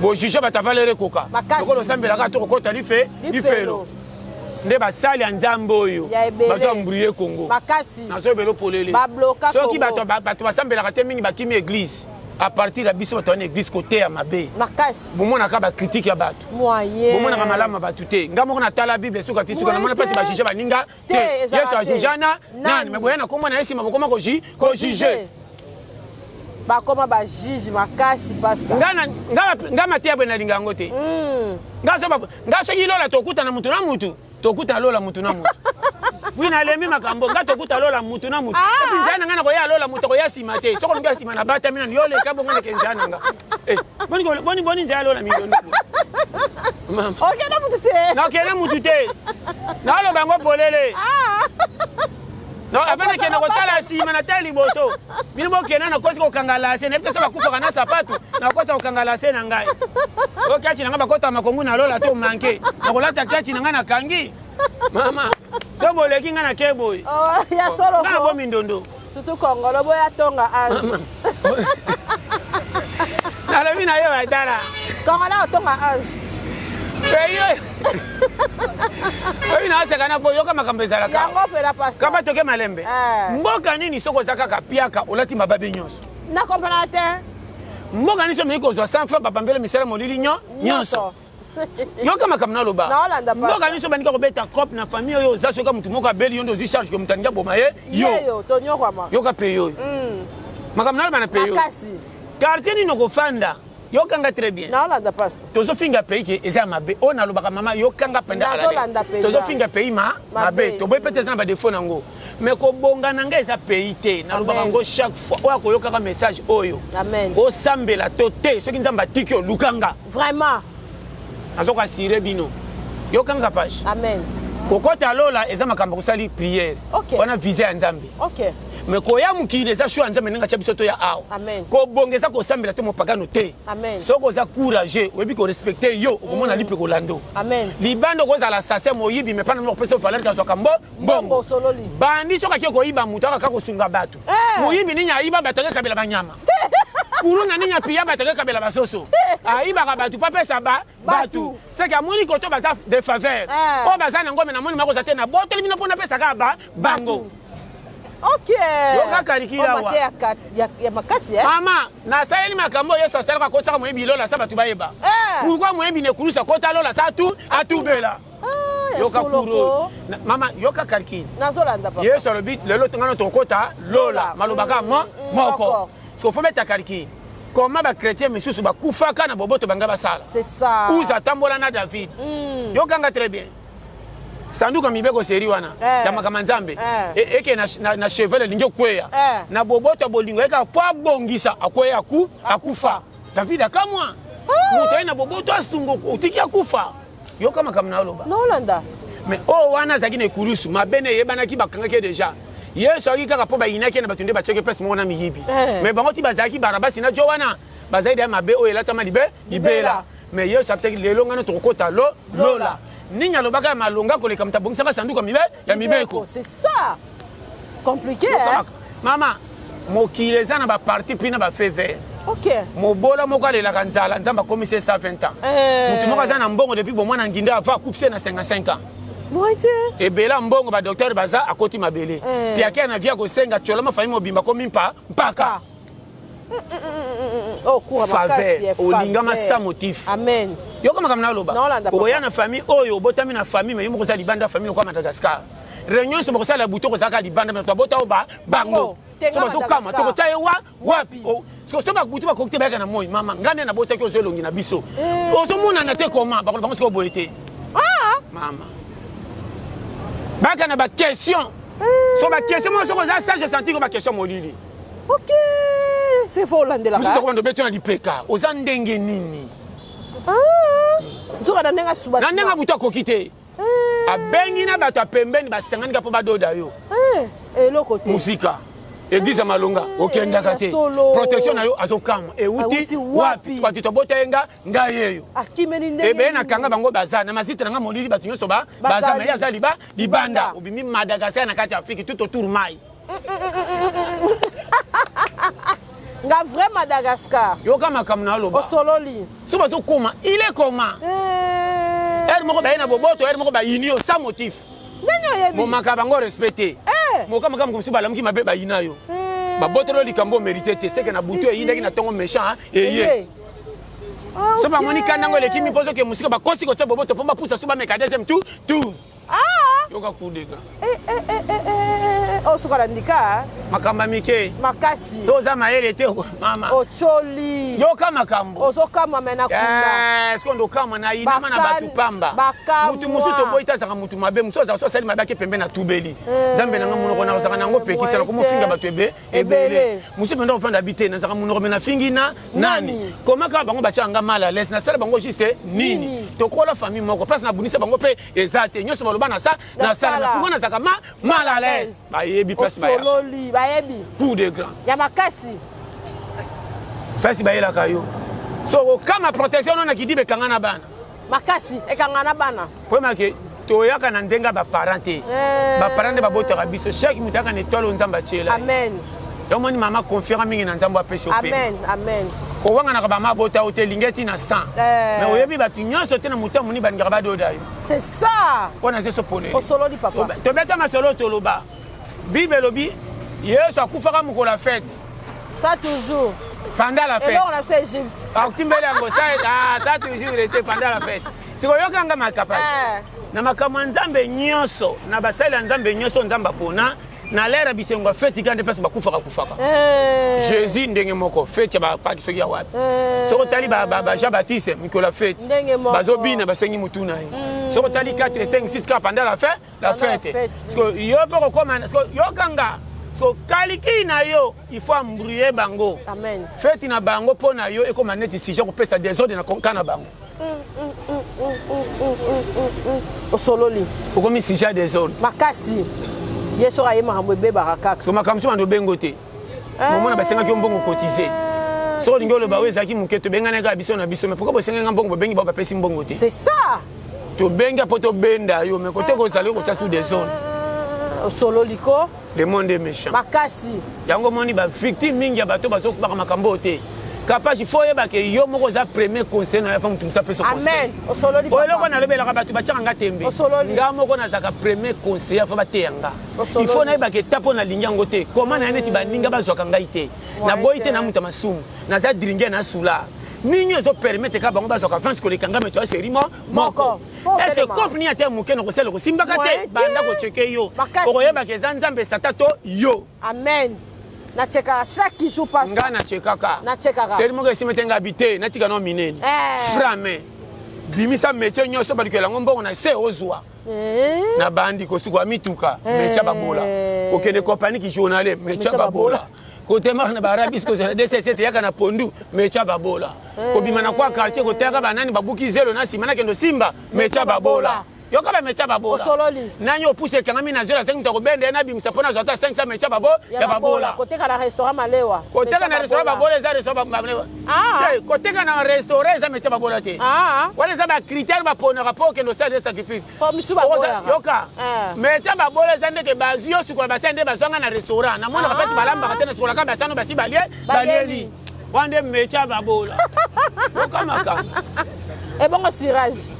B: Bojuge bato avaleur ekoka lokola osambelaka to kokota life lifelo. Nde basali ya Nzambe oyo bazo embrouiller Congo, nazoyebela polele. Soki bato basambelaka te mingi bakimi église, à partir ya biso bato wana église koteya mabe, bomonaka bacritique ya bato, bomonaka malamu ya bato te. Nga moko natala Bible suka ti suka, namona mpasi bajuge baninga te. Yesu ajuge na nani? Me boya na kombo na ye, nsima bokoma kojuge.
C: Bakoma bajuge makasi, pasteur.
B: Nga mateya boye nalinga yango te. Nga soki lola tokutana mutu na mutu, tokuta lola mutu na mutu. Wi, nalembi makambo. Nga tokuta lola mutu na mutu, epi nzela na ngai nakoya lola, mutu akoya nsima te. Soki olingi ya nsima, nabatami nanu, yo leka bongo neke nzela na nga. Boni boni nzela lola mindondo?
C: Okende mutu te.
B: Nakende mutu te, naloba yango polele. Non, avant nakende kotala nsima, natala liboso. Bino bokenda, nakosi kokanga lase, nayebi te so bakufaka na sapatu. Nakosa kokanga lase na ngai o kati na ngai, bakota makongu na lola to manke nakolata kati na ngai, nakangi mama. So boleki ngai nake boye.
C: Ya solo.
B: Ngai nabomi ndondo.
C: Surtout Kongolo boya tonga ange.
B: Nalobi na yo, batala.
C: Kongolo otonga ange.
B: Pays oyo oyo naoseka na po yoka makambo ezalaka.
C: Yango mpena, pasteur.
B: Kaba toke malembe. Mboka nini soki oza kaka piaka, olati mababe nyonso?
C: Nakomprendre te.
B: Mboka nini soki omeki kozwa 100 franc, babambela misala molili nyonso? Yoka makambo naloba.
C: Naolanda, pasteur.
B: Mboka nini so bandika kobeta cope na famille oyo oza, soki motu moko abeli, yo nde ozwi charge ke moto alingi aboma ye yo?
C: Yeyo tonyokwama.
B: Yoka pays oyo, makambo naloba na pays oyo.
C: Makasi.
B: Quartier nini okofanda? Yokanga très bien.
C: Naolanda, pasteur.
B: Tozofinga pays ke eza ya mabe oyo nalobaka. Mama, yokanga mpenza.
C: Nazolanda mpenza.
B: Tozofinga pays ma
C: Mabe.
B: Mabe, toboyi mpe te, eza na badefo nango, mais kobonga na ngai eza pays te. Nalobaka
C: Amen.
B: yango chaque fois. Oyo akoyokaka message oyo,
C: Amen.
B: osambela to te, soki Nzambe atiki, olukanga.
C: Vraiment.
B: Nazokoassurer bino, yokanga page.
C: Amen.
B: Kokota lola eza makambo kosali prière. Wana visa ya Nzambe. Mais koya mokili eza choix ya Nzambe, ndenge atya biso toya awa.
C: Amen.
B: Kobonga eza kosambela te, mopagano te.
C: Amen.
B: Soki oza courageux, oyebi korespecter yo, okomona lipe kolando.
C: Amen.
B: Libanda okozala assassin, moyibi, mais mpana kopesa valeur, kazwaka mbo
C: Mbongo.
B: Mbongo.
C: Osololi.
B: Bandi soki ake koyiba moto, akaka kosunga bato. Moyibi nini ayiba bato akekabela banyama? Kuluna nini apiya bato akekabela basoso? Ayibaka bato mpo apesa ba bato. Seke amoni koto baza de faveur. Oyo baza nango, me namoni makoza te, nabotoli bino mpo napesa kaka ba bango. Yoka kalikila awa.
C: Oyo mateya ya makasi, eh?
B: Mama, nasaleli makambo oyo Yesu asalaka, akotisaka moyebi lola sa bato bayeba. Pourquoi moyebi na ekulusu akota lola sa atu atubela?
C: Ah, ya
B: Yoka
C: solo
B: kuro
C: ko.
B: Mama, yoka calcul.
C: Nazolanda, papa.
B: Yesu alobi lelo tongana tokota lola, malobaka mo moko.
C: Moko.
B: Siko fo beta calcul, comment bachrétien misusu bakufaka na boboto banga basala.
C: C'est ça.
B: Uza atambola na David. Yokanga très bien. Sanduku ya mibeko seri wana
C: Eh.
B: ya makambo ya Nzambe
C: Eh.
B: eke na cheval elingi ekweya
C: Eh.
B: na boboto ya bolingo eka po abongisa akweya akufa. David akamwa moto aye na boboto asunga otiki akufa. Yoka makambo na oloba.
C: Naolanda.
B: Mais oyo wana azalaki na ekulusu mabe na eyebanaki, bakangaki ye deja. Yesu ayaki kaka mpo bayinaki ye na bato nde batiaki place moko na miyibi.
C: Eh.
B: Mais bango ti bazalaki Barabasi na jo wana bazali deya mabe oyo elatama libela. Mais Yesu apisaki lelo ngano tokokota lo lola. Nini alobaka ya malonga koleka moto abongisaka sanduku ya mibeko?
C: C'est ça. Compliqué, hein?
B: Mama, mokili eza na baparti pris na bafeu vert. Mobola moko alelaka nzala, Nzambe akomisi ye 120 ans.
C: Eh.
B: Motu moko aza na mbongo depuis bomwana nginda ava akufisi ye na 55 ans.
C: Moi te.
B: Ebele ya mbongo, badocteur baza akoti mabele.
C: Eh.
B: Tiake na vie akosenga tiolama famille mobimba akomi mpaka.
C: Oh, cour
B: Faveur,
C: makasi, eh,
B: olingama
C: faveur.
B: sans motif.
C: Amen.
B: Yoka makambo na oloba.
C: Naolanda, papa.
B: Okoya na famille oyo obotami na famille, mais yo moko oza libanda ya famille lokola Madagascar. Réunion nyonso bokosala butu, okozalaka libanda, mais babota oyo bango.
C: Tenga
B: So bazokama
C: Madagascar.
B: tokotya ye wapi? Oh, so babutu bakoki te, bayaka na moi. Mama, ngai nde nabotaki, ozwa elongi na biso, ozomonana te. Koma bakolo bango sikoyo boye te. Mama, bayaka na baquestion. So baquestion moko, soki oza sage, osanti ko baquestion molili.
C: Ok. C'est faux olandelaka.
B: Mosusu akobanda obeti na lipeka, oza ndenge nini?
C: Ah. Nzoka na ndenge asuba.
B: Na ndenge butu akoki te, abengi na bato ya pembeni, basangani ka mpo badoda yo.
C: Eh, eloko te.
B: Mosika église ya malonga okendaka te.
C: Ya solo.
B: Protection na yo azokamwa euti
C: Euti
B: wapi?
C: wapi?
B: Bato tobota ye nga ngai yeyo.
C: Akimeli ndenge.
B: Ebele
C: nini?
B: nakanga bango baza na masite na nga molili, bato nyonso baza
C: Bazali.
B: me ye aza libanda.
C: Libanda.
B: Obimi Madagascar na kati ya Afrique tout autour mai.
C: Nga vrai Madagascar.
B: Yoka makambo na oloba.
C: Osololi.
B: So bazokoma il est comment?
C: Eh.
B: Heure moko baye na boboto, heure moko bayini yo sans motif.
C: Ndenge oyebi.
B: Momaka bango respect te.
C: Eh.
B: Moka makambo mosusu balamuki mabe, bayina yo.
C: Eh.
B: Baboteli yo likambo mérité te, seke na butu
C: Si, si.
B: eyindaki na ntongo méchant eye.
C: Eye. Ah,
B: So
C: ok.
B: bamoni kanda yango eleki mi mpo soki mosika bakosi kotya boboto mpo bapusa so bameka deuxième tour.
C: Ah.
B: Yoka kudeka.
C: Eh, eh, eh, eh, eh, eh. Oh, soki alandika.
B: Makambo ya mike.
C: Makasi.
B: So oza mayele te, mama.
C: Ocholi.
B: Yoka makambo.
C: Ozokamwa me na kunda.
B: Eh, sikoyo ndokamwa na yinama na bato pamba.
C: Bakamwa.
B: Mutu mosusu toboyi te azalaka mutu mabe, mosusu azalaka so asali mabe ake pembe na tubeli. Nzambe nanga, monoko na azalaka nango pekisa na komofinga bato ebele.
C: Ebele.
B: Mosusu mpenza kofanda bi te, nazalaka monoko me nafingi na nani?
C: Nani?
B: Koma kaka bango batyaka nga mal à l'aise, nasala bango juste nini?
C: Nini?
B: Tokola famille moko, place nabundisa bango mpe eza te. Nyonso baloba na sa nasala.
C: Nasala.
B: Pourquoi nazalaka mal à l'aise? Bayebi place baya.
C: Osololi, bayebi.
B: Cour de grand.
C: Ya makasi.
B: Place bayelaka yo, so okama protection no na kidiba ekanga na bana.
C: Makasi ekanga na bana.
B: Poyemake toyaka na ndenge ya baparent te.
C: Eh.
B: Baparent nde babotaka biso, chaque moto ayaka na étoile oyo Nzambe atiela ye.
C: Amen.
B: Yomoni mama, confiera mingi na Nzambe apesi yo pema.
C: Amen, amen.
B: Kowanganaka bama abota yo te, elingi eti na 100.
C: Eh.
B: Mais oyebi bato nyonso te na moto amoni balingaka badoda yo.
C: C'est ça.
B: Mpo na zeso polele.
C: Osololi, papa.
B: Tobeta masolo, toloba Bible elobi Yesu akufaka mokolo ya fête.
C: Ça toujours.
B: Pendant la fête.
C: Eloko na biso Égypte.
B: Akutimbeli yango ça, ah, ça toujours été pendant la fête. Sikoyokanga makapa.
C: Eh.
B: Na makambo ya Nzambe nyonso, na basali ya Nzambe nyonso, Nzambe apona na lere ya bisengo ya feti kaka nde place bakufaka kufaka.
C: Eh.
B: Jésus ndenge moko, feti ya bapaki soki ya wapi.
C: Eh.
B: Soki otali ba Jean Baptiste, mikolo ya feti
C: Ndenge moko.
B: bazobina, basengi mutu na ye. Soki otali 4, 5, 6 kaka pendant la fête, la
C: Pendant la
B: fête.
C: fête.
B: Parce que yo mpe kokoma yokanga so kaliki na yo, il faut embrouiller bango.
C: Amen.
B: Feti na bango mpo na yo ekoma neti sujet kopesa désordre na ka na bango.
C: Osololi.
B: Okomi sujet ya désordre.
C: Makasi. Ye soki aye, makambo ebebaka kaka.
B: So makambo so bando obengo te, momona basengaki yo mbongo cotisé. So olingi oloba oyo ezalaki moke, tobengani kaka biso na biso. Mais pourquoi bosengi nga mbongo, bobengi bao bapesi mbongo te?
C: C'est ça.
B: Tobengi mpo tobenda yo, mais kote kozala yo kotia sous désordre.
C: Osololi ko.
B: Le monde est méchant.
C: Makasi.
B: Yango omoni bavictime mingi ya bato bazokubaka makambo oyo te. Kapage, faut oyeba ke yo moko oza premier conseil na yo, afa motu mosu apesa conseil.
C: Amen, osololi.
B: Oyo eloko nalobelaka bato batiaka nga tembe.
C: Osololi.
B: Nga moko nazalaka premier conseiller, afa bateya nga.
C: Osololi.
B: Il faut nayebaka eta mpo nalingi yango te, koma na ye neti baninga bazwaka ngai te. Naboyi te na moto ya masumu, naza dringue na sula nini ezopermettre kaka bango bazwaka avance koleka nga, meto ya seri moko.
C: Moko. Faut
B: Est ce que
C: otelema.
B: cope nini ata moke na kosala kosimbaka te?
C: Moyen te.
B: Banda kocheke yo,
C: Makasi.
B: okoyebaka eza Nzambe, sata to yo.
C: Amen, nachekaka chaque jour, pasteur.
B: Nga nachekaka.
C: Nachekaka.
B: Seri moko esima te, nga bi te natika no minene.
C: Eh.
B: Frame bimisa métier nyonso balukela yango mbongo na se ozwa.
C: Eh.
B: Na bandi kosukola mituka, métier ya babola. Kokende compagnie ki journalier, métier ya babola. Kotemaka na baarabis kozala dcc eyaka na pondu, métier ya babola. Kobima na kwa quartier koteyaka banani babuki zelo na nsima nakende osimba, métier ya babola. Yoka ba métier ya babola.
C: Osololi.
B: Nani opusa ekangami na zelo asengi moto akobenda ye nabimisa mpo nazwa ata 500 métier ya babola.
C: Koteka na restaurant malewa.
B: Koteka na restaurant babola eza restaurant
C: Ah.
B: Te, koteka na restaurant eza métier babola te.
C: Ah.
B: Wana eza bacritère baponaka mpo okende osala de sacrifice.
C: Po misu baboyaka.
B: Yoka.
C: Ah.
B: Métier babola eza ndeke bazwi yo sukola basani nde bazwanga na restaurant. Namonaka mpasi balambaka te na sukolaka basano basi balie
C: Balieli.
B: balieli. Wana nde métier babola. Yoka makambo.
C: Ebongo cirage.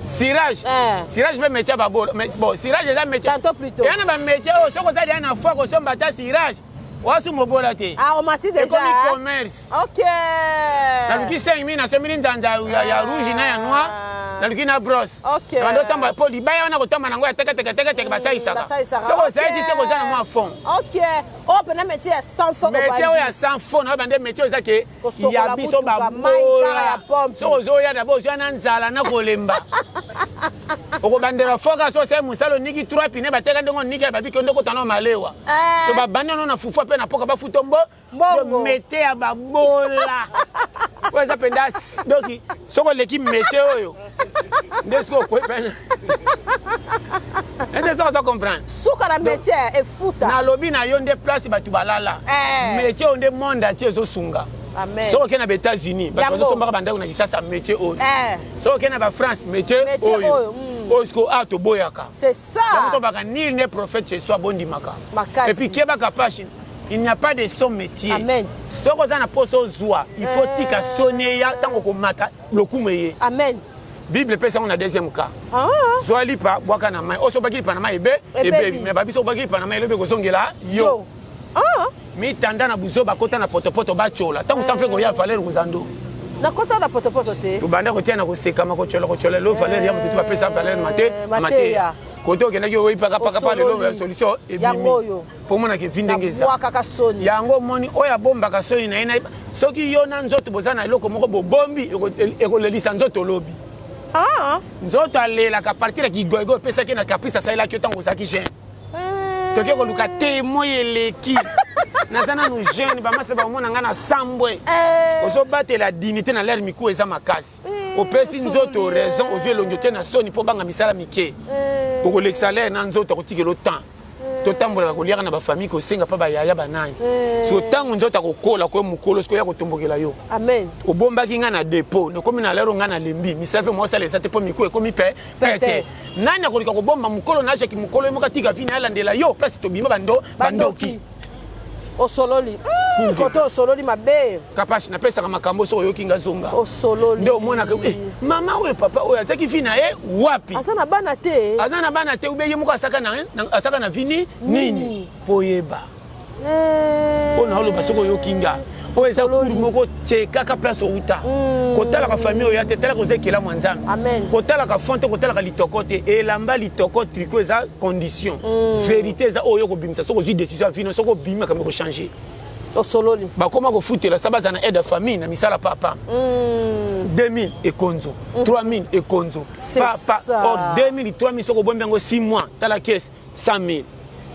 B: Cirage.
C: Eh.
B: Cirage mpe métier babola. Mais bon, cirage eza métier.
C: Tantôt plutôt.
B: Eya na bamétier oyo soki oza deya na foi kosomba ata cirage, wasu mobola te.
C: Ah, omati déjà.
B: Ekomi commerce.
C: Ok.
B: Naluki 5000 nasombeli nzanza ya rouge na ya noir, naluki na brosse.
C: Ok.
B: Bando tamba po libaya wana kotamba nango ya teka teka teka teka basalisaka.
C: Basalisaka.
B: Soki osalisi soki oza na mwa fond.
C: Ok. Oyo mpena métier ya sans fond.
B: Métier oyo ya sans fond na bande métier oyo eza ke
C: Kosokola
B: ya biso
C: mutuka, mai kaka ya
B: babola.
C: pompe.
B: Soki ozoya d'abord ozwa na nzala na kolemba. Okobandela foka so osali mosala oniki 3 pine bateka ndenge oniki ya babiki nde okota na malewa.
C: Eh.
B: To babandi ono na fufu mpe na poka bafuta mbo
C: Mbongo.
B: métier ya babola. Oyo eza mpenza donc soki oleki métier oyo nde soki okwepena ete soki oza comprendre.
C: Suka na métier efuta.
B: Nalobi na yo nde place bato balala.
C: Eh.
B: Métier oyo nde monde entier ezosunga.
C: Amen.
B: Soki okei na baÉtats-Unis bato
C: Yango.
B: bazosombaka bandako na Kisasa métier oyo.
C: Eh.
B: Soki okei na baFrance métier
C: Métier
B: oyo.
C: oyo,
B: Oyo sikoyo awa toboyaka.
C: C'est ça.
B: Yango tobaka nul n'est prophète chez soi bondimaka.
C: Makasi.
B: Et puis kebaka page, il n'y a pas de son métier.
C: Amen.
B: Soki oza na poso ozwa, il faut tika soni eya ntango komata lokumu eye.
C: Amen.
B: Bible epesa yango na deuxième cas.
C: Ah.
B: Zwa lipa bwaka na mai. Oso obwaki lipa na mai ebe
C: Ebebi.
B: ebebi. Mais babiso obwaki lipa na mai elobi ekozongela yo.
C: Yo. Ah.
B: Mitanda na buzo bakota na potopoto batyola. Ntango sanfe koya Valère Kozando.
C: Nakota na potopoto te.
B: Tobanda kotia na kosekama kotyola kotyola lelo Valère ya moto bapesa Valère mate
C: Mateya.
B: Kote okendaki oyipaka paka pa lelo
C: Osololi.
B: solution ebimi.
C: Yango oyo.
B: Po omonaka evi ndenge eza.
C: Nabwakaka soni.
B: Yango omoni oyo abombaka soni na ye na soki yo na nzoto boza na eloko moko bobombi ekolelisa nzoto lobi.
C: Ah.
B: Nzoto alelaka partir ya kigoigo opesaki na caprice asalelaki yo ntango ozalaki jeune. Toke koluka te moi eleki. Naza nanu jeune bamasa bamona nga na sambwe.
C: Eh.
B: Ozobatela dignité na l'air miku eza makasi. Opesi nzoto raison ozwi elongi otie na soni mpo banga misala mike. Okolekisa l'air na nzoto akotikela temps. Totambolaka koliaka na bafamille kosenga mpa bayaya banani. Siko ntango nzoto akokola koye mokolo sikoyo ya kotombokela yo.
C: Amen.
B: Obombaki nga na dépôt nakomi na lero nga nalembi misala mpe mosala eza te mpo miku ekomi pe pete. Nani akolika kobomba mokolo na ajaki mokolo ye moko atika vi na ye alandela yo place tobima bando bandoki.
C: Osololi. Kote osololi mabe.
B: Kapasi napesaka makambo soki oyoki nga zonga.
C: Osololi.
B: Nde omonaka eh, mama oyo papa oyo azalaki vi na ye wapi?
C: Aza na bana te.
B: Aza na bana te ube ye moko asaka na, asaka na vi ni nini? Po oyeba.
C: Eh.
B: Oyo naoloba soki oyoki nga. Oyo eza cour moko tiekaka place outa. Kotalaka famille oyo ya te, talaka oza ekelamu ya Nzambe.
C: Amen.
B: Kotalaka fond te, kotalaka litoko te. Elamba litoko tricot eza condition. Vérité eza oyo kobimisa soki ozwi décision ya vino soki obimi makambo ekochange.
C: Osololi.
B: Bakoma kofutela sa baza na aide ya famille na misala papa. 2000 ekonzo, 3000 ekonzo.
C: C'est
B: Pa, pa,
C: ça.
B: or 2000, 3000 soki obombi yango 6 mois, tala caisse 100 000.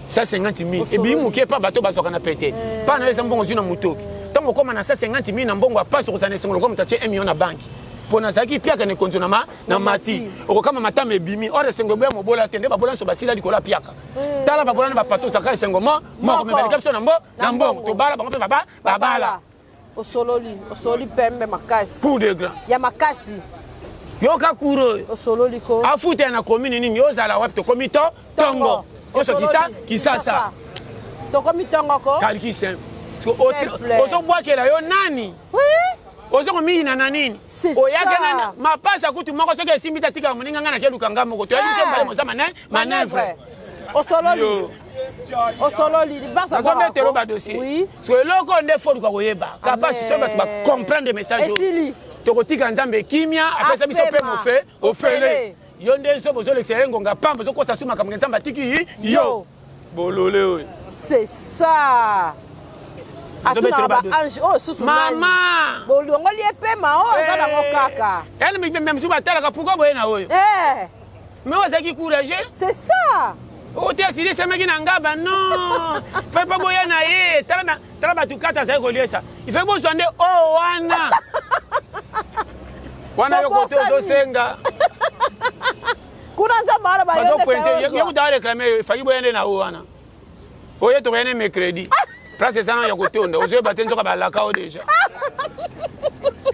B: 150 000.
C: Osololi.
B: Ebi moke pa bato bazwaka na pete. Pa na yo eza mbongo ozwi na motoki. Ntango okóma na 150 000 na mbongo ya pasi okozala na esengo lokola moto atie 1 million na banki. Mpo nazalaki piaka na ekonzo na ma na mati. Okokama matama ebimi. Or esengo eboya mobola te nde babola nyonso basila likolo ya piaka. Tala babola na bapato ozalaka esengo mo moko me baleka biso na mbo na mbongo. Tobala bango mpe baba babala.
C: Osololi, osololi pembe makasi.
B: Cour de grand.
C: Ya makasi.
B: Yoka cour oyo.
C: Osololi ko.
B: Afuta na commune nini ozala wapi tokomi to tongo. Nyonso kisa kisasa.
C: Tokomi tongo ko.
B: Calcul simple.
C: Simple.
B: Ozobwakela yo nani?
C: Oui.
B: Ozokomiyina na nini?
C: C'est
B: Oyaka
C: ça.
B: nani? Mapasa kutu moko soki esimbi te atikaka moninga ngai nakeluka nga moko. Toyebi biso mbale moza manœuvre.
C: Osololi.
B: Yo.
C: Osololi libasa
B: Nazobetelo ba dossier.
C: Oui.
B: So eloko nde fo luka koyeba. Kapasi soki bato ba comprendre message oyo.
C: Esili.
B: Tokotika Nzambe kimia apesa biso mpe
C: Apema.
B: mofe ofele.
C: Ofele.
B: Yo nde nzobo ozolekisa ye ngonga pamba ozokosa su makambo Nzambe atiki yi yo. Bolole oyo.
C: C'est ça.
B: Nazobetelo
C: Atuna
B: ba
C: ba
B: dossier.
C: ange oyo susu nani?
B: Mama.
C: Bolongoli ye pema oyo aza nango kaka.
B: Elle me même si batalaka pourquoi boye na oyo.
C: Eh.
B: Mais oyo azalaki courageux.
C: C'est ça.
B: Oyo te accident esalemaki na ngaba non. Fallait pas boya na ye. Tala tala bato kata azali koliesa. Il faut bozwa nde oyo wana. Wana yo kote ozosenga.
C: Kuna nzambe wana ba yo
B: nde. Yo kuta réclamer faki boya nde na oyo wana. Oye tokoya ne mercredi. Place eza nano ya kotonda. Ozoyeba te nzoka balaka o deja.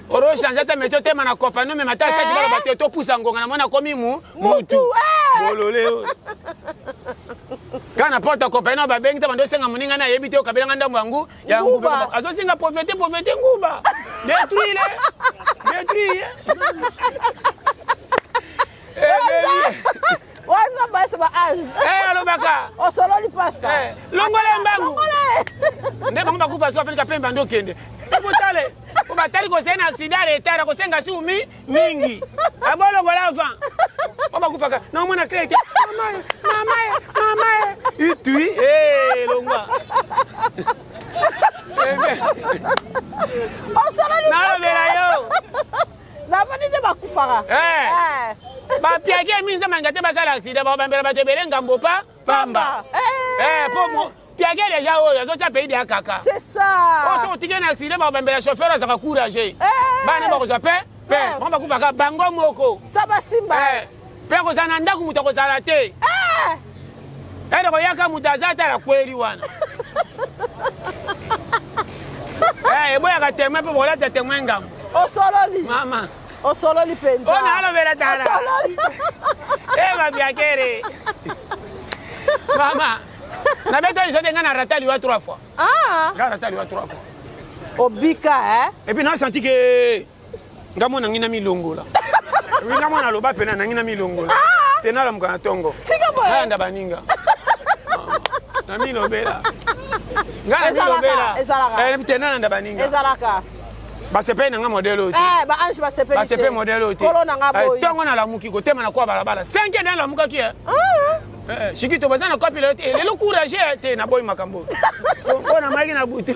B: Oro change ata meto tema na kopa no mema ata saki baloba te topusa ngonga na mona komi mu mutu.
C: Eh!
B: Bolole oyo. Kaka na porte ya compagnie na babengi te bando osenga moninga na ayebi te okabelanga ndambo ya ngu ya nguba. Azosenga pauvreté pauvreté nguba. Détruire. Détruire.
C: Wana nzambe ayesa ba age.
B: Eh, alobaka.
C: Osololi pasta.
B: Eh, longola mbangu. Nde bango bakufa so afandika pemba nde okende. Botale, po batali kozali na accident retard akosenga su mi mingi. Abolongola avant. Po bakufaka na omona clé te. Mama, mama, mama. Itui, eh longwa.
C: Osololi.
B: Nalobela yo.
C: Namoni nde bakufaka.
B: Eh. eh. Bapiaki mingi nzambe alinga te basala accident bakobambela bato ebele ngambo pa pamba.
C: Eh,
B: eh po piake deja oyo azotya pays deya kaka.
C: C'est ça.
B: Oyo soki otiki na accident bakobambela chauffeur azalaka courage.
C: Eh.
B: Bana bakozwa pe pe bango bakufaka bango moko.
C: Sa basimba.
B: Eh. Pe akozala na ndako moto akozala te.
C: Eh.
B: Ede koyaka moto aza ata na kweli wana. Eh, eboyaka témoin mpo bokolata témoin ngambo.
C: Osololi.
B: Mama.
C: Osololi penza.
B: Ona alobela tala.
C: Osololi.
B: Eh babiakere. Mama. Nabeta liso te nga na rata liwa trois fois.
C: Ah.
B: Nga rata liwa trois fois.
C: Obika eh.
B: Et puis na senti que nga mwana ngi na milongola. Oui nga mwana aloba pena nangi na milongola.
C: Ah.
B: Te nalamuka na tongo.
C: Tika boye.
B: Nalanda baninga. Na milobela. Nga na milobela.
C: Ezalaka.
B: Eh te nalanda baninga.
C: Ezalaka.
B: Basepeli na nga modèle oyo te.
C: Eh ba ange basepeli te.
B: Basepeli modèle oyo te.
C: Kolo na nga boyi.
B: Tongo nalamuki kotema na kwa balabala. 5 heures nalamukaki eh.
C: Ah.
B: Eh, Shikito baza na kopi lelo te. Lelo courage te na boyi makambo. Oyo na mayaki na butu.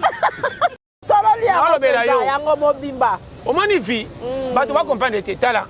C: Sololi yango
B: Nalobela yo.
C: yango mobimba.
B: Omoni vie bato ba comprendre te tala.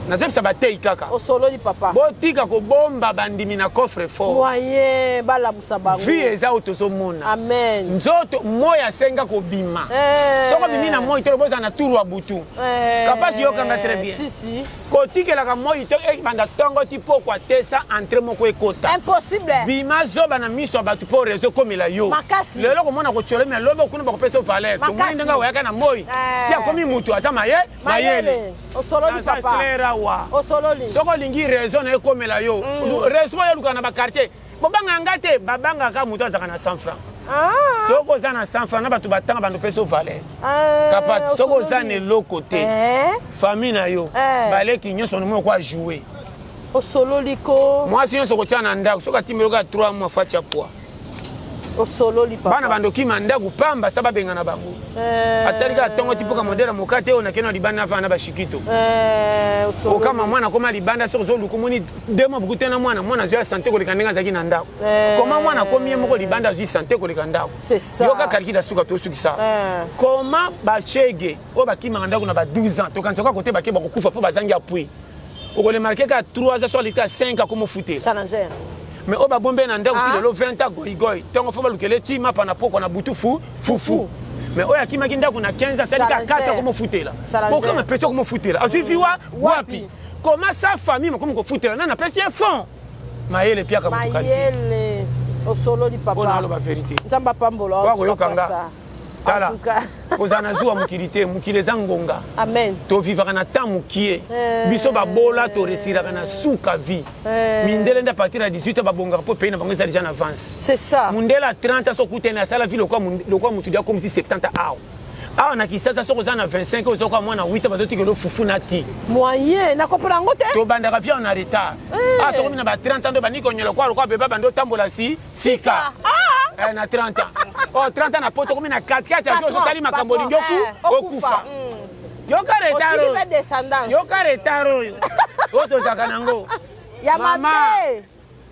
B: Nazebisa batei kaka.
C: Osololi papa.
B: Botika kobomba bandimi na coffre fort.
C: Moyen balamusa bango.
B: Vie eza oyo tozomona.
C: Amen.
B: Nzoto moi asenga kobima.
C: Eh.
B: Soko bimi na moi to bozala na tour ya butu.
C: Eh.
B: Kapasi yokanga très bien.
C: Si si.
B: Kotikelaka moi to ebanda tongo ti pokwa te sa entrée moko ekota.
C: Impossible.
B: Bima zoba na miso ya bato mpo réseau ekomela yo.
C: Makasi.
B: Lelo komona kotyola mais lobi okuna bakopesa yo valeur.
C: Makasi.
B: Tomoni ndenge oyaka na moi.
C: Eh.
B: Ti akomi mutu aza maye mayele.
C: Osololi
B: Naza
C: papa.
B: clair awa.
C: Osololi.
B: Soki olingi raison na ekomela yo. Raison oyo olukaka na ba quartier. Bobanga nga te, babangaka mutu azalaka na 100 francs.
C: Ah.
B: Soki oza na 100 francs na bato batanga bando pesa valeur.
C: Ah,
B: Kapati soki oza
C: osololi.
B: na eloko te.
C: Eh.
B: Famille na yo
C: Eh.
B: baleki nyonso nomo okwa jouer.
C: Osololi ko.
B: Mwasi nyonso kotia na ndako soki atimbeli kaka 3 mois fatia poids.
C: Osololi papa.
B: Bana bandokima ndako pamba sa babenga na bango.
C: Eh.
B: Atali kaka tongo ti mpoka modele moka te oyo nakende na libanda nafana na bashikito.
C: Eh, osololi.
B: Okama mwana akoma libanda soki ozoluka omoni deux mois buku te na mwana mwana azwi ya sante koleka ndenge azalaki na ndako.
C: Eh.
B: Koma mwana akomi ye moko libanda azwi sante koleka ndako.
C: C'est ça.
B: Yoka calcul ya suka tosukisa.
C: Eh.
B: Koma bashege oyo bakimaka ndako na ba 12 ans tokanisa kaka kote bake bakokufa mpo bazangi appui. Okoremarke kaka 3 ans soit aleki kaka 5 ans akomofutela.
C: Challenger.
B: Mais oyo babombe na ndako ti
C: Ah.
B: lelo 20 ans goigoi ntongo fo balukele ti mapa na pokwa na butu fu fufu. Mais oyo akimaki ndako na 15 ans asali kaka
C: Challenger.
B: 4 akomofutela.
C: Challenger.
B: Okama pesi akomofutela. Azwi vi wa wapi? Koma sa famille mokomi kofutela nani apesi ye fond? Mayele piaka moto kalite.
C: Mayele. Osololi
B: Mpo na
C: papa.
B: aloba vérité.
C: Nzambe apambola.
B: Oyo akoyoka nga.
C: Pastor.
B: Tala.
C: En tout cas.
B: Kozala na zuwa mokili te, mokili eza ngonga.
C: Amen.
B: Tovivaka na temps mokie.
C: Eh.
B: Biso babola toresiraka na suka vie.
C: Eh.
B: Mindele nde à partir ya 18 ans babongaka mpo pays na bango eza déjà na avance.
C: C'est ça.
B: Mundele à 30 ans soki okutani asala vie lokola lokola mutu dia komisi 70 awa. Awa na Kinshasa soki oza na 25 ans ozokoka mwana 8 ans bazotikela yo fufu na ti.
C: Moyen na comprendre yango te.
B: Tobandaka vie en retard.
C: Eh.
B: Ah soki na ba 30 ans ndo bandi konyola kwa lokola beba bandi otambola si sika.
C: Ah.
B: Eh, na 30 ans. Oh 30 ans na poto komi na 4 4 ya osali makambo olingi oku okufa. Yoka retard
C: Otiki
B: oyo.
C: pe descendance.
B: Yoka retard oyo. Oyo tozalaka nango.
C: Ya
B: Mama.
C: mabe.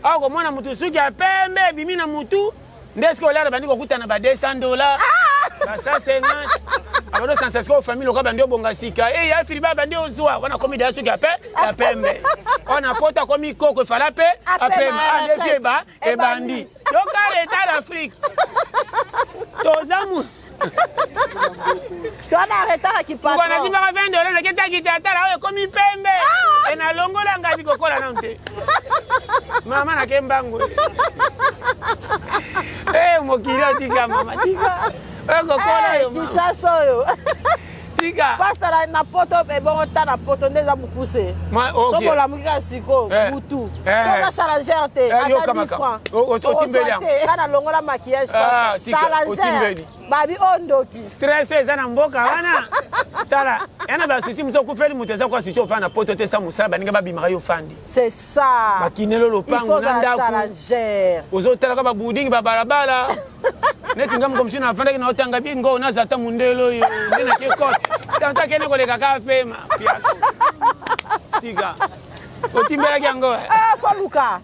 B: Awa komona mutu suki ya pembe ebimi na mutu nde soki olala bandi kokutana ba 200 dollars. Ba 150. Abando sansa sikoyo famille lokola bandi obonga sika. Eh ya filiba bandi ozwa wana komi deja suki ya pe ya pembe. Oh Mpo na poto akomi koko, efala mpe apema. Alevi eba ebandi yoka leta l'Afrique toza mu
C: Toana retard ya kipatron.
B: Nasimbaka 20 dollars, naketaki te, atala oyo ekomi pembe. E nalongola ngai kokola nano te, mama nake mbangu. E mokili otika, mama tika oyo kokola yo.
C: Kinshasa oyo.
B: Tika.
C: Pasta, na poto ebongo ta na poto nde eza mokuse. Soki olamuki kaka sikoyo butu, soki oza challenger te, ata 10 francs
B: otimbeli yango.
C: Nga nalongola maquillage, pasta, challenger babi oyo ndoki.
B: Stress eza na mboka wana. Tala, yana basusi mosu okufeli moto eza kwa susi. Ofanda na poto te, sa mosala, baninga babimaka, yo ofandi.
C: C'est ça.
B: Bakinelo lopango na ndako, ozotalaka babudingi babalabala neti nga moko mosusu nafandaki na otanga bingo, naza ata mondele oyo nde nake kote tanta kende koleka kaka pema. Tika, otimbelaki yango.
C: Foluka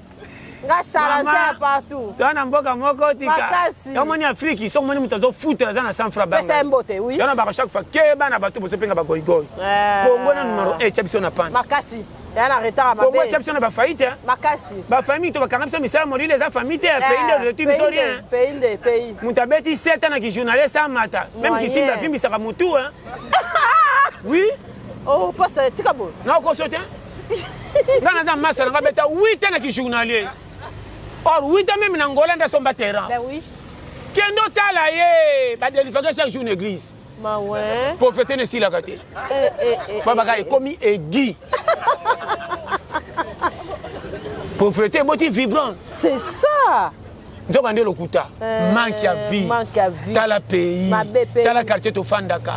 C: nga challenger partout.
B: Toa na mboka moko, tika. Omoni Afrique, soki omoni moto azofutela, aza na 100 franc.
C: Pesa ye mbote, oui.
B: Yana baka chaque fois keba na bato bozopenga bagoigoi. Kongo na numero 1 etya biso na pante.
C: Makasi ya na retard.
B: Kongo etya biso na bafaillite.
C: Makasi.
B: Bafamille to bakanga biso misala, molili eza famille te ya pays nde retu biso rien.
C: Pays nde pays.
B: Moto abeti 7 ans na kijournaliste, amata même kisimba, avimbisaka motu. Oui.
C: Oh pasta, tika boye.
B: Nakoso te, nga naza masa nanga beta 8 ans na kijournalier, or 8 ans même na Ngola nde asomba terrain.
C: Ben oui.
B: Kende otala ye, badelifaka chaque jour na église.
C: Mawe.
B: Pauvreté nesilaka te. Babaka ekomi egi, pauvreté eboti vibrant.
C: C'est ça.
B: Nzoka nde lokuta, manque ya vie.
C: Manque ya vie.
B: Tala pays.
C: Mabe pays.
B: Tala quartier tofandaka.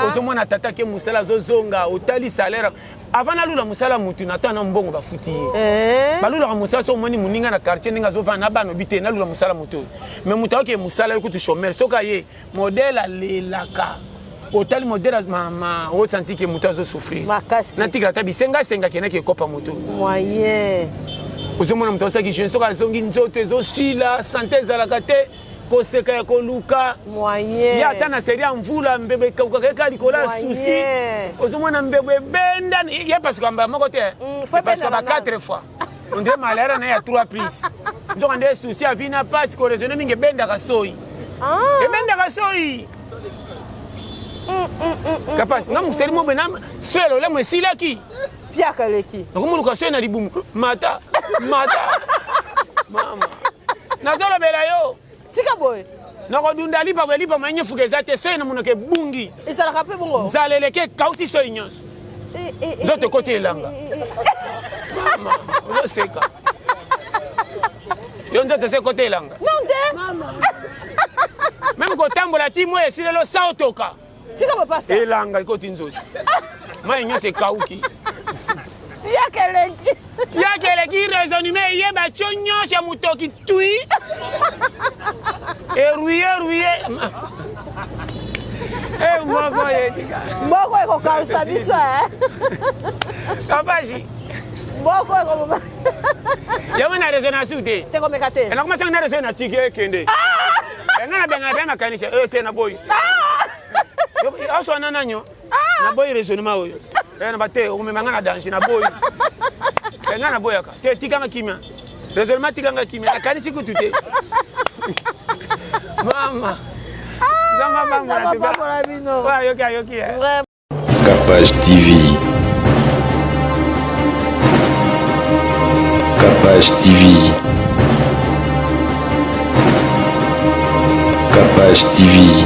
B: Ozomona tata ke mosala, azozonga, otali salaire. Avant nalula mosala, mutu na na mbongo bafuti ye. Balulaka mosala so omoni moninga na quartier ndenge azovanda na bana, obi te nalula mosala moto oyo. Mais moto ayoke mosala ye kutu chômeur, soki aye modèle alelaka, otali modèle mama, osanti ke moto azosouffrir.
C: Makasi.
B: Natikala ata bisenga asengaki enaki ekopa moto.
C: Moyen.
B: Ozomona moto asalaki jeune, soki azongi, nzoto ezosila, santé ezalaka te, koseka ya koluka.
C: Moyen.
B: Ye ata na seri ya mvula, mbebo ekaukaka eka likolo ya susi. Ozomona mbebo ebenda ye parce que mbala moko te, parce que ba 4 fois on dirait malheur na ye ya 3 prise. Nzoka nde susi avi na pasi koraisonner mingi ebendaka soi, ebendaka soi kapasi. Nga moseli mo boye na selo lemo esilaki.
C: Piaka eleki.
B: Nakomoluka soi na libumu, mata mata, mama, nazolobela yo.
C: Tika boye.
B: Nakodunda lipa boye, lipa moye nyefuka eza te, soi na monoko ebungi.
C: Ezalaka mpe bongo.
B: Nzala eleki, ekausi soi nyonso, nzoto ekoti elanga. Mama, ozoseka yo, nzoto ese ekoti elanga.
C: Non te.
B: Même kotambola ti moi esilelo sa otoka.
C: Tika bapasta.
B: Elanga ekoti nzoto, mai nyonso ekauki.
C: Piaka eleki.
B: Piaka eleki, raisonnement eyeba tio nyonso ya motoki tui eruye ruye e moko ye tika.
C: Mboko ekokausa biso.
B: Kapasi.
C: Mboko ekoboma.
B: Yango na raisonnation te.
C: Te, komeka te.
B: Nakomasanga na raison na tiki ekende nga na bengana mpe makanisi oyo te, naboyi oswana nanyo, naboyi raisonnement oyo na bate okomema nga na danger. Naboyi nga, naboyaka te, tikanga kimia. Raisonnement, tikanga kimia, nakanisi kutu te. Mama, nzambe
C: apambola bino.
B: Ayoki, ayoki.
A: Capage TV. Capage TV. Capage TV.